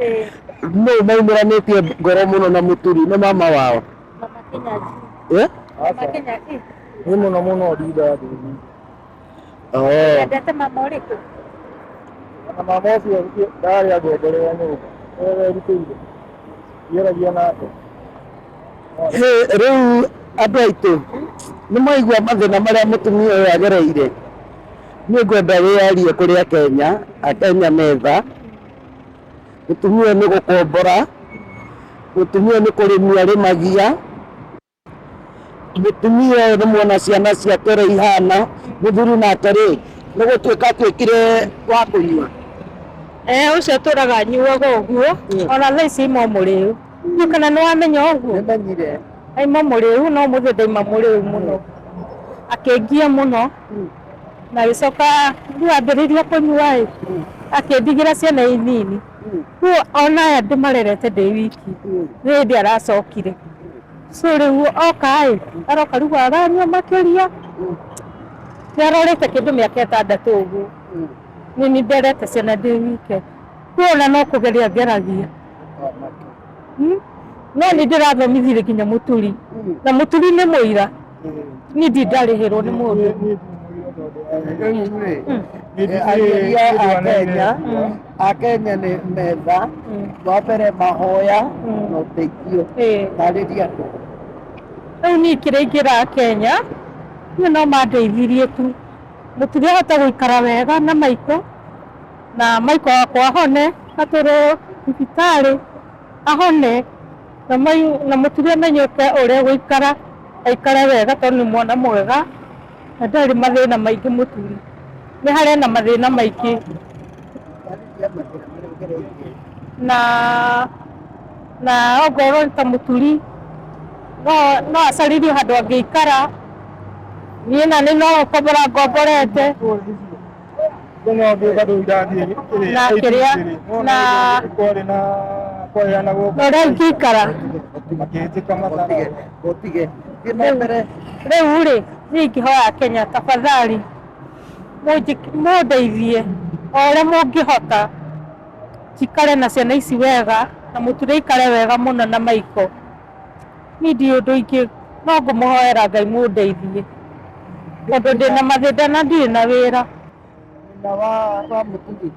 Nũ maumĩranĩtie ngoro mũno na mũturi? Nĩ mama wao? Mama Kenya. Eh? Mama Kenya. Nĩ mũno mũno ndinda ndĩri. Oh. Endete mama ũrĩkũ? Na mama ũcio ndarĩ angomborera nyũmba. Nĩwe werutĩire. Ndiaragia nake. Rĩu andũ aitũ nĩ mwaigua mathĩna marĩa mũtumia ũyũ agereire. Niĩ ngwenda wĩyarie kũrĩ Akenya, Akenya metha. Mũtumia ũyũ nĩ gũkombora, mũtumia ũyũ nĩ kũrĩmia arĩmagia, mũtumia ũyũ nĩ muona ciana ciake ũrĩa ihana, mũthuri nake rĩ, nĩ gũtuĩka atuĩkire wa kũnyua. Ũcio atũraga anyuaga ũguo, ona thaa ici aima mũrĩu. Ndiũĩ kana nĩ wamenya ũguo? Nĩmenyire. Aima mũrĩu, no ũmũthĩ ndaima mũrĩu mũno. Akĩngia mũno, na agĩcoka rĩu ambĩrĩria kũnyua ĩ, akĩndigĩra ciana i nini. Rĩu ona aya ndĩmarerete ndĩ wiki, nĩ hĩndĩ aracokire. So rĩu oka ĩ, aroka rĩu aranyua makĩria, nĩ arorĩte kĩndũ mĩaka ĩtandatũ ũguo. Nĩ niĩ nderete ciana ndĩ wike. Rĩu ona no kũgeria ngeragia. No nĩ ndĩrathomithirie nginya mũturi, na mũturi nĩ mũira. Niĩ ndirĩ ndarĩhĩrwo nĩ mũndũ. Ageria a Kenya, a Kenya nĩ metha, wa mbere mahoya na ũteithio. Tarĩria andũ. Rĩu niĩ kĩrĩa ingĩra Kenya, niĩ no mandeithirie tu. Mũturi ahote gũikara wega na Michael, na Michael wakwa ahone, atwarwo thibitarĩ ahone, na mũturi amenyeke ũrĩa egũikara, aikare wega tondũ nĩ mwana mwega, na ndarĩ mathĩna maingĩ mũturi. Nĩ harĩ na mathĩna maingĩ. Na na ongorwo nĩ ta mũturi, no no acaririo handũ angĩikara. Niĩ na nĩ no gũkombora ngomborete. Na kĩrĩa, na kwarĩ na kwarĩ na na ũrĩa ingĩikara. Makĩnjĩka matara. Ũtige. Thiĩ na mbere. Rĩu rĩ, niĩ ingĩhoya Kenya tafadhali mũndeithie o ũrĩa mũngĩhota, njikare na ciana ici wega, na mũturi aikare wega mũno na Michael. Niĩ ndirĩ ũndũ ingĩ, no ngũmũhoera Ngai mũndeithie, tondũ ndĩna mathĩna na ndirĩ na wĩra. Nyina wa wa mũturi,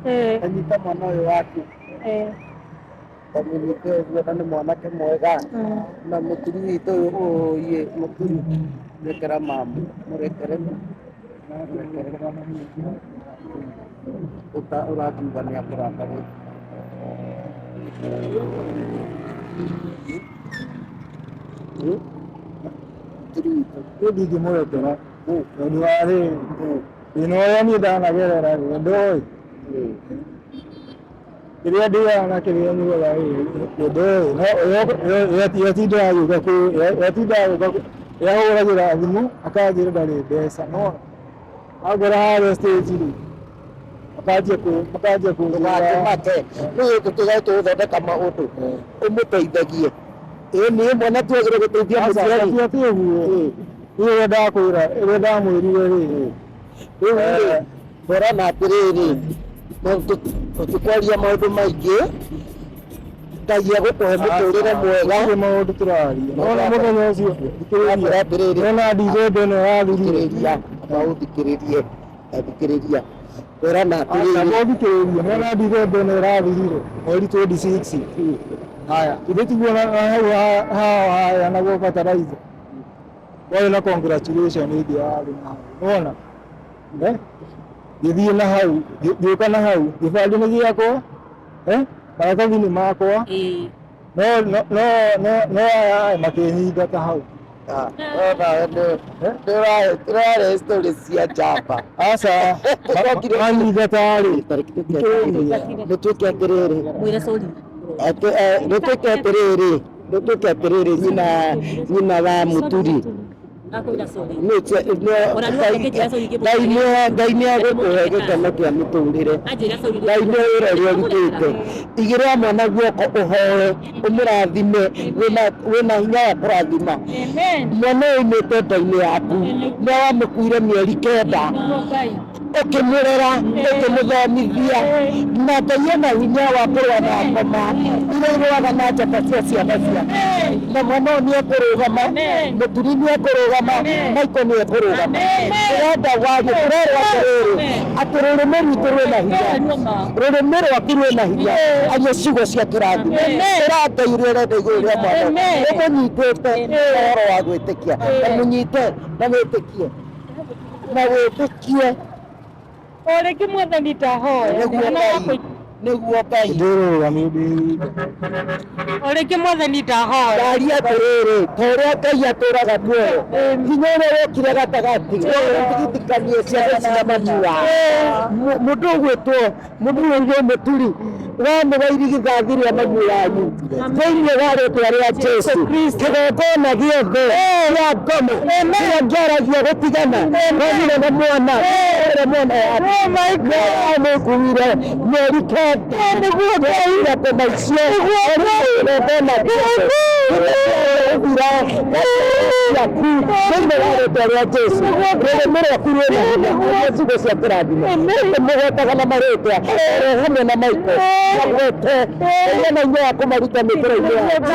anyita mwana ũyũ waku. Kamũnyite ũguo na nĩ mwanake mwega. Na mũturi witũ ũyũ, ũyũ mũturi, rekera mamu, mũrekere. Ũrakiuga nĩ akũrakarĩte. Niĩ ndingĩmũrekera tondũ wa rĩrĩ, thĩna ũrĩa niĩ ndanagerera rĩ, ndoĩ kĩrĩa ndĩaga na kĩrĩa nyuaga rĩ, ndoĩ no yatindaga agĩũka yatindaga agĩũka yahũragĩra thimũ akanjĩra ndarĩ mbeca no angora harĩa stage rĩ makanjia kũ makanjia kũnjĩra Ndũgakĩmake rĩu tũtigae tũgũthondeka maũndũ ũmũteithagie ĩĩ nĩ mwana twagĩrĩire gũteithia Aca, mũciari ti atĩ ũguo niĩ ũrĩa ndakwĩra ũrĩa ndamwĩrire rĩ rĩu rĩ twerana atĩrĩrĩ tũtikwaria maũndũ maingĩ Ngai egũkũhe mũtũrĩre mwega gũtirĩ maũndũ tũraria nona mũthenya ũcio Amwĩra thikĩrĩria atĩrĩrĩ nona ndithemba ĩno yathirire thikĩrĩria amba ũthikĩrĩrie thikĩrĩria twerana atĩrĩrĩ amba ũthikĩrĩrie nona ndithemba ĩno ĩrathirire mweri 26 haya ithe tiguo na hau hao haheanagwo fertilizer kwarĩ na congratulation ĩngĩ yarĩ na hau nona eh ngĩthiĩ na hau ngĩũka na hau gĩbandĩ nĩ gĩakwa eh maratathi nĩ makwa Ĩĩ. no no no no no aya makĩnyingata hau ndĩrarĩ story cia njamba aca Tũcokire- manyingata rĩ nĩ twĩke atĩrĩrĩ Mwĩre sorry. Nĩ twĩke atĩrĩrĩ nĩ twĩke atĩrĩrĩ nyina nyina wa mũturi Akwĩra sorry. Nĩ Ona nĩ ũkĩnjĩra sorry ngĩmũkĩra. Ngai nĩ agũkũhe gĩkeno kĩa mũtũrĩre Anjĩra sorry. Ngai nĩ wĩra ũrĩa ũrutĩte igĩrĩra mwana guoko ũhoe ũmũrathime wĩna hinya wa kũrathima mwana ũyũ aumĩte nda-inĩ yaku nĩ wamũkuire mĩeri 9 ũkĩmũrera ũkĩmũthomithia na Ngai ena hinya wa kũrũa na ngoma iria irũaga na njata cia ciana ciaku na mwana ũyũ nĩ ekũrũgama mũturi nĩ ekũrũgama Michael nĩ ekũrũgama tũrenda warie tũrerwo atĩrĩrĩ atĩ rũrĩmĩ rwitũ rwĩna hinya rũrĩmĩ rwaku rwĩna hinya aria ciugo cia kĩrathimo ĩra Ngai ũrĩa ũrenda igũrũ rĩa mwana ũyũ. Ũmũnyitĩte ũhoro wa gwĩtĩkia na mũnyite na wĩtĩkie na wĩtĩkie O rĩngĩ mwathani ndahoya nĩguo mwana Ngai wakwa nĩguo Ngai ndĩrũgamio ndĩ o rĩngĩ mwathani ndahoya ndaria atĩrĩrĩ ta ũrĩa Ngai atũraga muoyo hinya ũrĩa wokire gatagatĩ tigithikanie ciana cia mami wao mũndũ ũgwĩtwo mũndũ ũgwĩtwo mũturi we nĩwe irigithathi rĩa mami wanyu thĩinĩ wa rĩtwa rĩa Jesu kĩgongona gĩothe kĩa ngoma kĩrĩa kĩaragia gũtigana wanyina na mwana ũrĩa mwana waku amũkuire mĩeri 9 nĩguo Ngai ngoma icio kĩgongona gĩothe gũthira ciaku thĩinĩ wa rĩtwa rĩa Jesu rũrĩmĩ rwaku rwĩna hinya aria ciugo cia kĩrathimo ũmũgwetaga na marĩtwa oro hamwe na Michael magwete ũgĩe na hinya wa kũmaruta mĩtĩra-inĩ yaku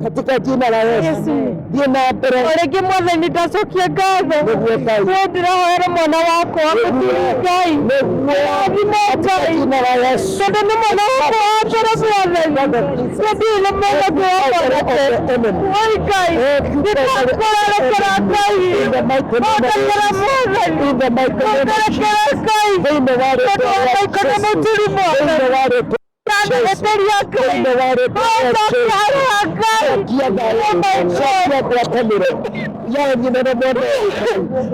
katika jina la Yesu thiĩ na mbere o rĩngĩ mwathani ndacokia ngatho nĩguo Ngai we ndĩrahoera mwana wakwa mũturi Ngai nĩguo rathimo Ngai jina la Yesu tondũ nĩ mwana wakwa wa mbere mwathani na ndirĩ na mwana ũngĩ wa mwanake oi Ngai nĩndakũrerekera Ngai ndekera mwathani ndekera Ngai tondũ wa Michael na mũturi mwathani ndanegeteria Ngai ũcokia harĩa Ngai Oh my God. Ngwatanĩro ya nyina na mwana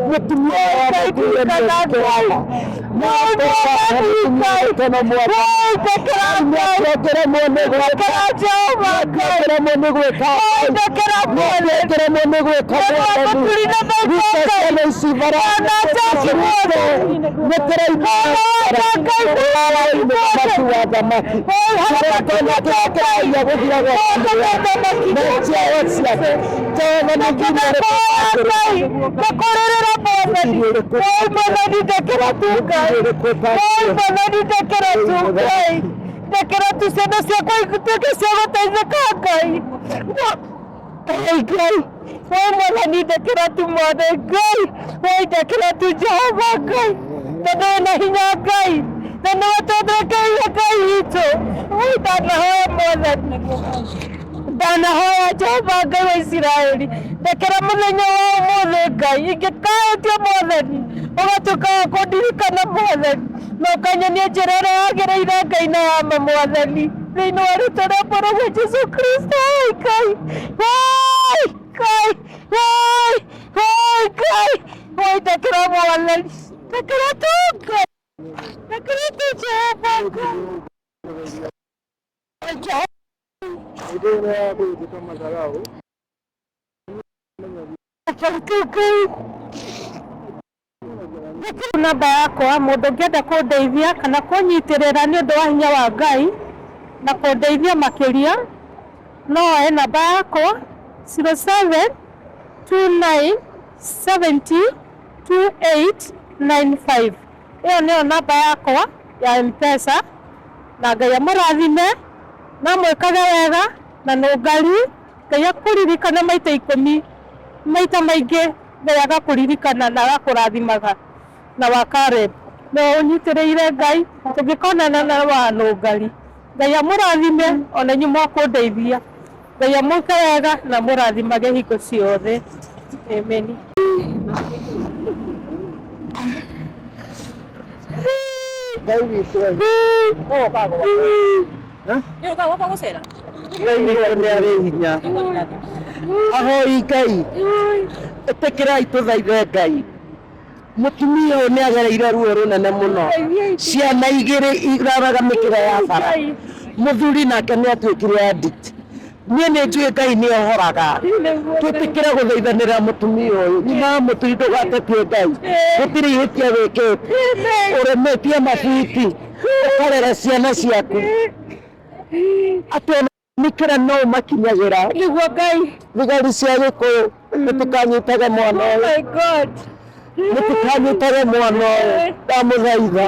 mũtumia wa mũturi Ndakorerera mwathani Oi mwathani ndekera tu Ngai Oi mwathani ndekera tu Ngai ndekera tu ciana ciakwa ituĩke cia gũteithĩka Ngai Ngai Ngai Oi mwathani ndekera tu mwana Ngai Oi ndekera tu Jehova Ngai tondũ wĩna hinya Ngai na nĩwe tũthĩkĩire Ngai witũ Oi ndanahoya mwathani ndanahoya Jehova Ngai wa Isiraeli ndekera mũthenya wa ũmũthĩ Ngai ingĩkaĩtio mwathani Ũgatuĩka wa kũndirikana Mwathani, na ũkanyonia njĩra ĩrĩa yagĩrĩire Ngai na ya ma Mwathani, thĩinĩ wa rĩtwa rĩa Mwathani Jesũ Kristo. Ngai, Ngai, Ngai, Ngai, Ngai, Ngai, Ngai, ndekera Mwathani, ndekera tu Ngai, ndekera tu Jehova Ngai. Hĩndĩ ĩyo ya kũhĩtũka matharau. Namba yakwa mũndũ ũngĩenda kũndeithia kana kũnyitĩrĩra nĩ ũndũ wa hinya wa Ngai na kũndeithia makĩria no oe namba yakwa 07 29 70 2895. Ĩyo nĩyo namba yakwa ya Mpesa na Ngai amũrathime na amwĩkage wega na nũngari. Ngai akũririkane maita ikũmi maita maingĩ Ngai agakũririkana na agakũrathimaga na wa Caleb nĩwe ũnyitĩrĩire Ngai tũngĩkonana na wa nũngari. Ngai amũrathime ona inyuĩ mwakũndeithia. Ngai amwĩke wega na amũrathimage hingo ciothe. Amen. Ngai witũ Nĩ ũkaga gwakwa gũcera? Ngai witũ nĩ arĩ hinya. Ahoi Ngai, ĩtĩkĩrai tũthaithe Ngai. Mũtumia ũyũ nĩ agereire ruo rũnene mũno. Ciana igĩrĩ iraraga mĩkĩra ya bara. Mũthuri nake nĩ atuĩkire addict. Niĩ nĩ njũĩ Ngai nĩ ohoraga. Twĩtĩkĩre gũthaithanĩra mũtumia ũyũ. Nyina wa mũturi ndũgatetie Ngai. Gũtirĩ ihĩtia wĩkĩte. Ũrĩmĩtie mabuti. Ũkarera ciana ciaku. Atĩ ona mĩkĩra no ũmakinyagĩra. Nĩguo Ngai. Thigari cia Gĩkũyũ mũtikanyitage mwana Oh ũyũ. my God. Mũtikanyitage mwana ũyũ. Ndamũthaitha.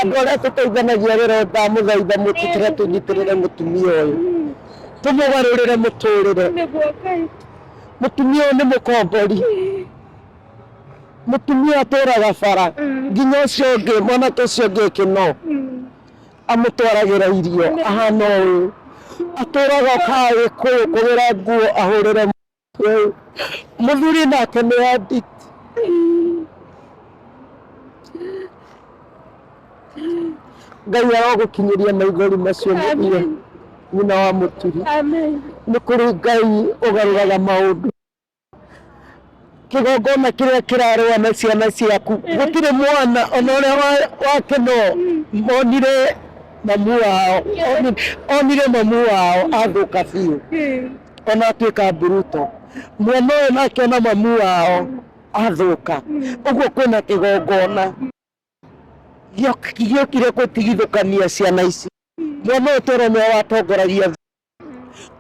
Andũ arĩa tũteithanagia wĩra ũyũ ndamũthaitha mũtĩkĩre tũnyitĩrĩre mũtumia ũyũ. Tũmũgarũrĩre mũtũrĩre. Nĩguo Ngai. Mũtumia ũyũ nĩ mũkombori. Mũtumia atũraga bara nginya ũcio ũngĩ mwanake ũcio ũngĩ kĩno amũtwaragĩra irio ahana ũũ atũraga okaga Gĩkũyũ kũgĩra nguo ahũrĩre ũyũ. Mũthuri nake nĩ addict. Ngai arogũkinyĩria maithori macio mũthia nyina wa mũturi. Amen. Nĩ kũrĩ Ngai ũgarũraga maũndũ. Kĩgongona kĩrĩa kĩrarũa na ciana ciaku gũtirĩ mwana ona ũrĩa wake no monire mamu wao onire mamu wao athũka biũ ona atuĩka mburuto. Mwana ũyũ nake ona mamu wao athũka. Ũguo kwĩna kĩgongona gĩokire gũtigithũkania ciana ici. Mwana ũyũ twerwo nĩwe watongoragia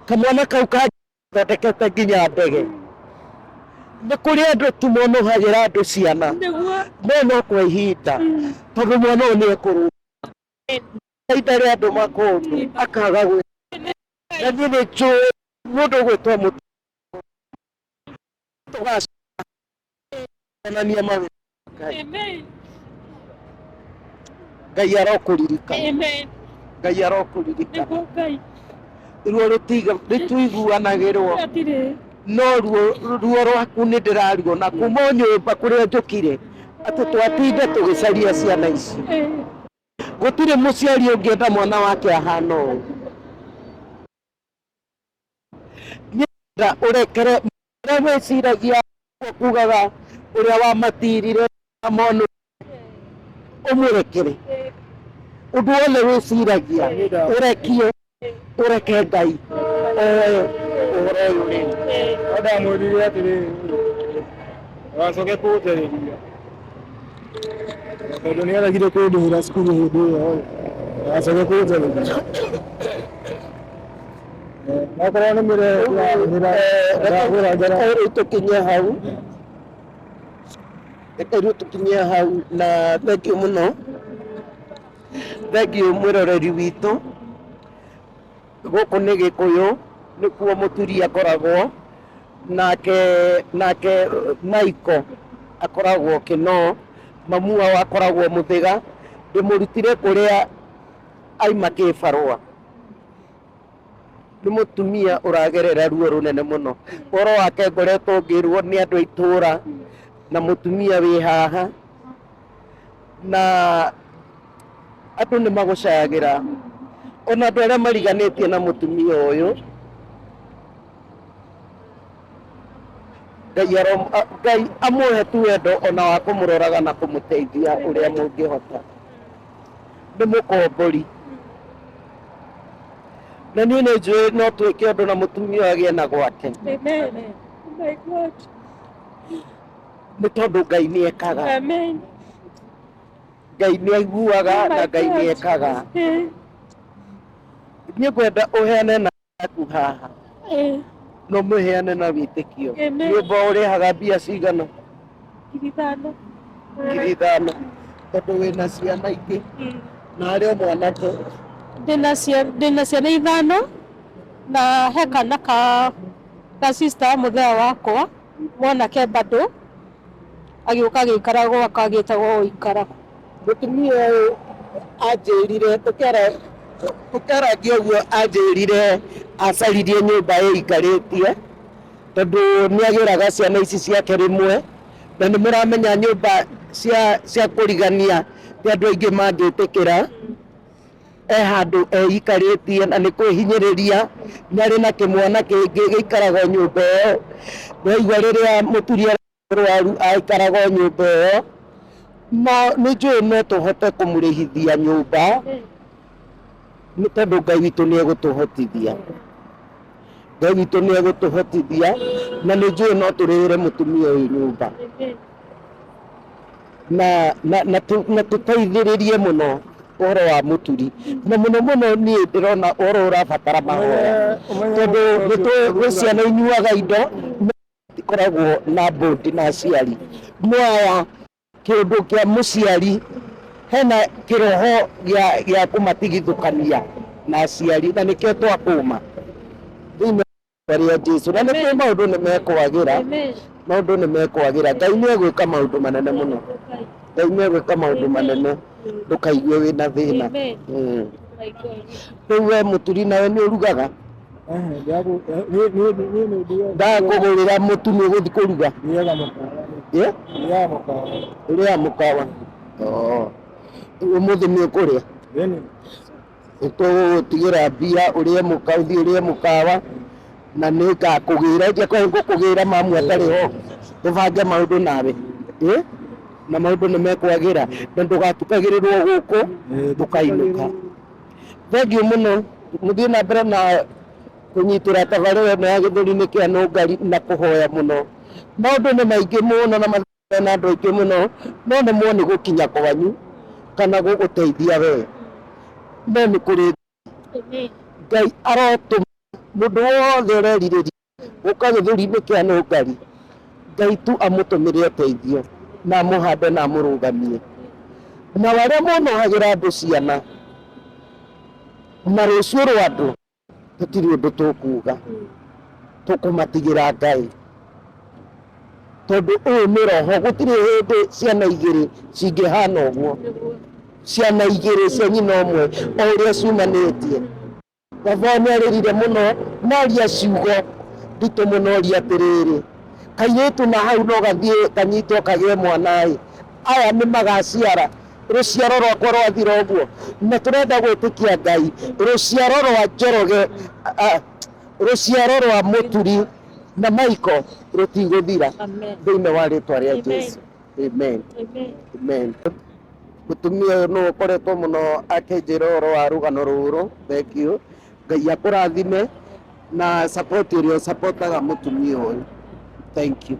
kamwana kau kathondekete nginya ndege. Nĩ kũrĩ andũ tu monũhagĩra andũ ciana no no kwa ihinda tondũ mwana ũyũ nĩ ekũrũga ihinda rĩa andũ makũndũ akaga gwĩ na niĩ nĩ njũĩ mũndũ ũgwĩtwo mũtũ tũgaconania mawĩra Ngai. Ngai arokũririkana. Ngai arokũririkana. Ruo rũtiguanagĩrwo no ruo ruo rwaku nĩ ndĩraruona kuma o nyũmba kũrĩa njũkire atĩ twatinda tũgĩcaria ciana ici. Gũtirĩ mũciari ũngĩenda mwana wake ahana ũũ. Nĩenda ũrekere ũrĩa wĩciragia kugaga ũrĩa wamatirire monu ũmũrekere ũndũ wothe wĩciragia ũrekie ũreke Ngai oe ũhoro ũyũ rĩu. No ndamwĩrire atĩrĩrĩ, ndũgacoke kũnjarĩria tondũ nĩ aregire kũndĩhĩra cukuru hĩndĩ ĩyo rĩ, ndũgacoke kũnjarĩria. Okorwo nĩ mĩrehe ndĩrahũthĩra ndahũra njara. Reke rĩu tũkinye hau, reke rĩu tũkinye hau na thengiũ mũno, thengiũ mwĩroreri witũ, gũkũ nĩ Gĩkũyũ nĩkuo Mũturi akoragwo, nake nake Michael akoragwo Kĩnoo, mamu wao akoragwo Mũthĩga, ndĩmũrutire kũrĩa aima kĩbarũa. Nĩ mũtumia ũragerera ruo rũnene mũno. Ũhoro wake ngoretwo ngĩrwo nĩ andũ a itũra na mũtumia wĩ haha na andũ nĩ magũcayagĩra ona andũ arĩa mariganĩtie na mũtumia ũyũ. Ngai aro Ngai amũhe tu wendo ona wa kũmũroraga na kũmũteithia ũrĩa mũngĩhota. Nĩ mũkombori. Na niĩ nĩ njũĩ no twĩke ũndũ na mũtumia ũyũ agĩe na gwake. Amen. Oh my God. Nĩ tondũ Ngai nĩ ekaga. Amen. Ngai nĩ aiguaga Oh my na Ngai nĩ God. ekaga. Eh, Niĩ ngwenda ũheane na yaku haha eh, no mũheane na wĩtĩkio. Amen. Nyũmba ũrĩhaga mbia cigana? 5,000. 5,000. Tondũ wĩna ciana ingĩ na harĩ o mwanake. Ndĩna ciana 5 na he kana ka sister mũthea wakwa mwanake bado agĩũka agĩikara gwakwa agĩtagwo gũikara. Mũtumia ũyũ anjĩrire tũkĩarangia ũguo anjĩrire acaririe nyũmba ĩikarĩtie tondũ nĩ agĩraga ciana ici ciake rĩmwe na nĩ mũramenya nyũmba cia kũrigania ti andũ aingĩ mangĩtĩkĩra. E handũ eikarĩtie na nĩ kwĩhinyĩrĩria nĩ arĩ na kĩmwana kĩngĩ gĩikaraga o nyũmba ĩyo. Waigua rĩrĩa mũturi mũrwaru aikaraga o nyũmba ĩyo, no nĩ njũĩ no tũhote kũmũrĩhithia nyũmba nĩ tondũ Ngai witũ nĩ egũtũhotithia. Ngai witũ nĩ egũtũhotithia na nĩ njũĩ no tũrĩhĩre mũtumia ũyũ nyũmba na tũteithĩrĩrie mũno ũhoro wa mũturi na mũno mũno niĩ ndĩrona ũhoro ũrabatara mahoya tondũ nĩ gwĩ ciana inyuaga indo ikoragwo na bũndi na aciari no aya kĩũndũ kĩa mũciari hena kĩroho gĩa kũmatigithũkania na aciari na nĩkĩo twakũma thĩinĩ wa rĩa Jesu na nĩ kwĩ maũndũ nĩ mekwagĩra maũndũ nĩ mekwagĩra Ngai nĩ egwĩka maũndũ manene mũno Ngai nĩ egwĩka maũndũ manene ndũkaigue wĩna thĩna. Rĩu we mũturi nawe nĩ ũrugaga? Ndakũgũrĩra mũtu nĩ ũgũthiĩ kũruga? Ũrĩaga mũkawa? Ũmũthĩ nĩ ũkũrĩa? Tũgũgũtigĩra mbia ũrĩe mũkawa, ũthiĩ ũrĩe mũkawa na nĩ ngakũgĩra ingĩkorwo ngũkũgĩra mamu atarĩ ho tũbange maũndũ nawe. Na maũndũ nĩ mekwagĩra na ndũgatukagĩrĩrwo gũkũ ndũkainũka. Thengiũ mũno mũthiĩ na mbere na kũnyitĩra tabarĩra ĩno ya gĩthũri-inĩ kĩa nũngari na kũhoya mũno. Maũndũ nĩ maingĩ mũno na mathĩna na andũ aingĩ mũno no nĩ muo nĩ gũkinya kwanyu kana gũgũteithia we no nĩ kũrĩ Ngai arotũma mũndũ wothe ũrerirĩria gũka gĩthũri-inĩ kĩa nũngari Ngai tu amũtũmĩre ũteithio na amũhande na amũrũgamie. Na arĩa monohagĩra andũ ciana na rũciũ rwa andũ tũtirĩ ũndũ tũkuga tũkũmatigĩra Ngai tondũ ũyũ nĩ roho gũtirĩ hĩndĩ ciana igĩrĩ cingĩhana ũguo ciana igĩrĩ cia nyina ũmwe o ũrĩa ciumanĩtie. Baba nĩ arĩrire mũno na aria ciugo nditũ mũno oria atĩrĩrĩ kairĩtu na hau no gathiĩ kanyitwo kagĩe mwana ĩ aya nĩ magaciara rũciaro rwakwa rwathira ũguo na tũrenda gwĩtĩkia Ngai rũciaro rwa Njoroge rũciaro rwa Mũturi na Michael rũtigũthira thĩinĩ wa rĩtwa rĩa Jesu. Amen. Amen. Mũtumia ũyũ nĩ ũkoretwo mũno akĩnjĩra ũhoro wa rũgano rũrũ. Thank you. Ngai akũrathime na support ĩrĩa ũsupportaga mũtumia ũyũ. Thank you.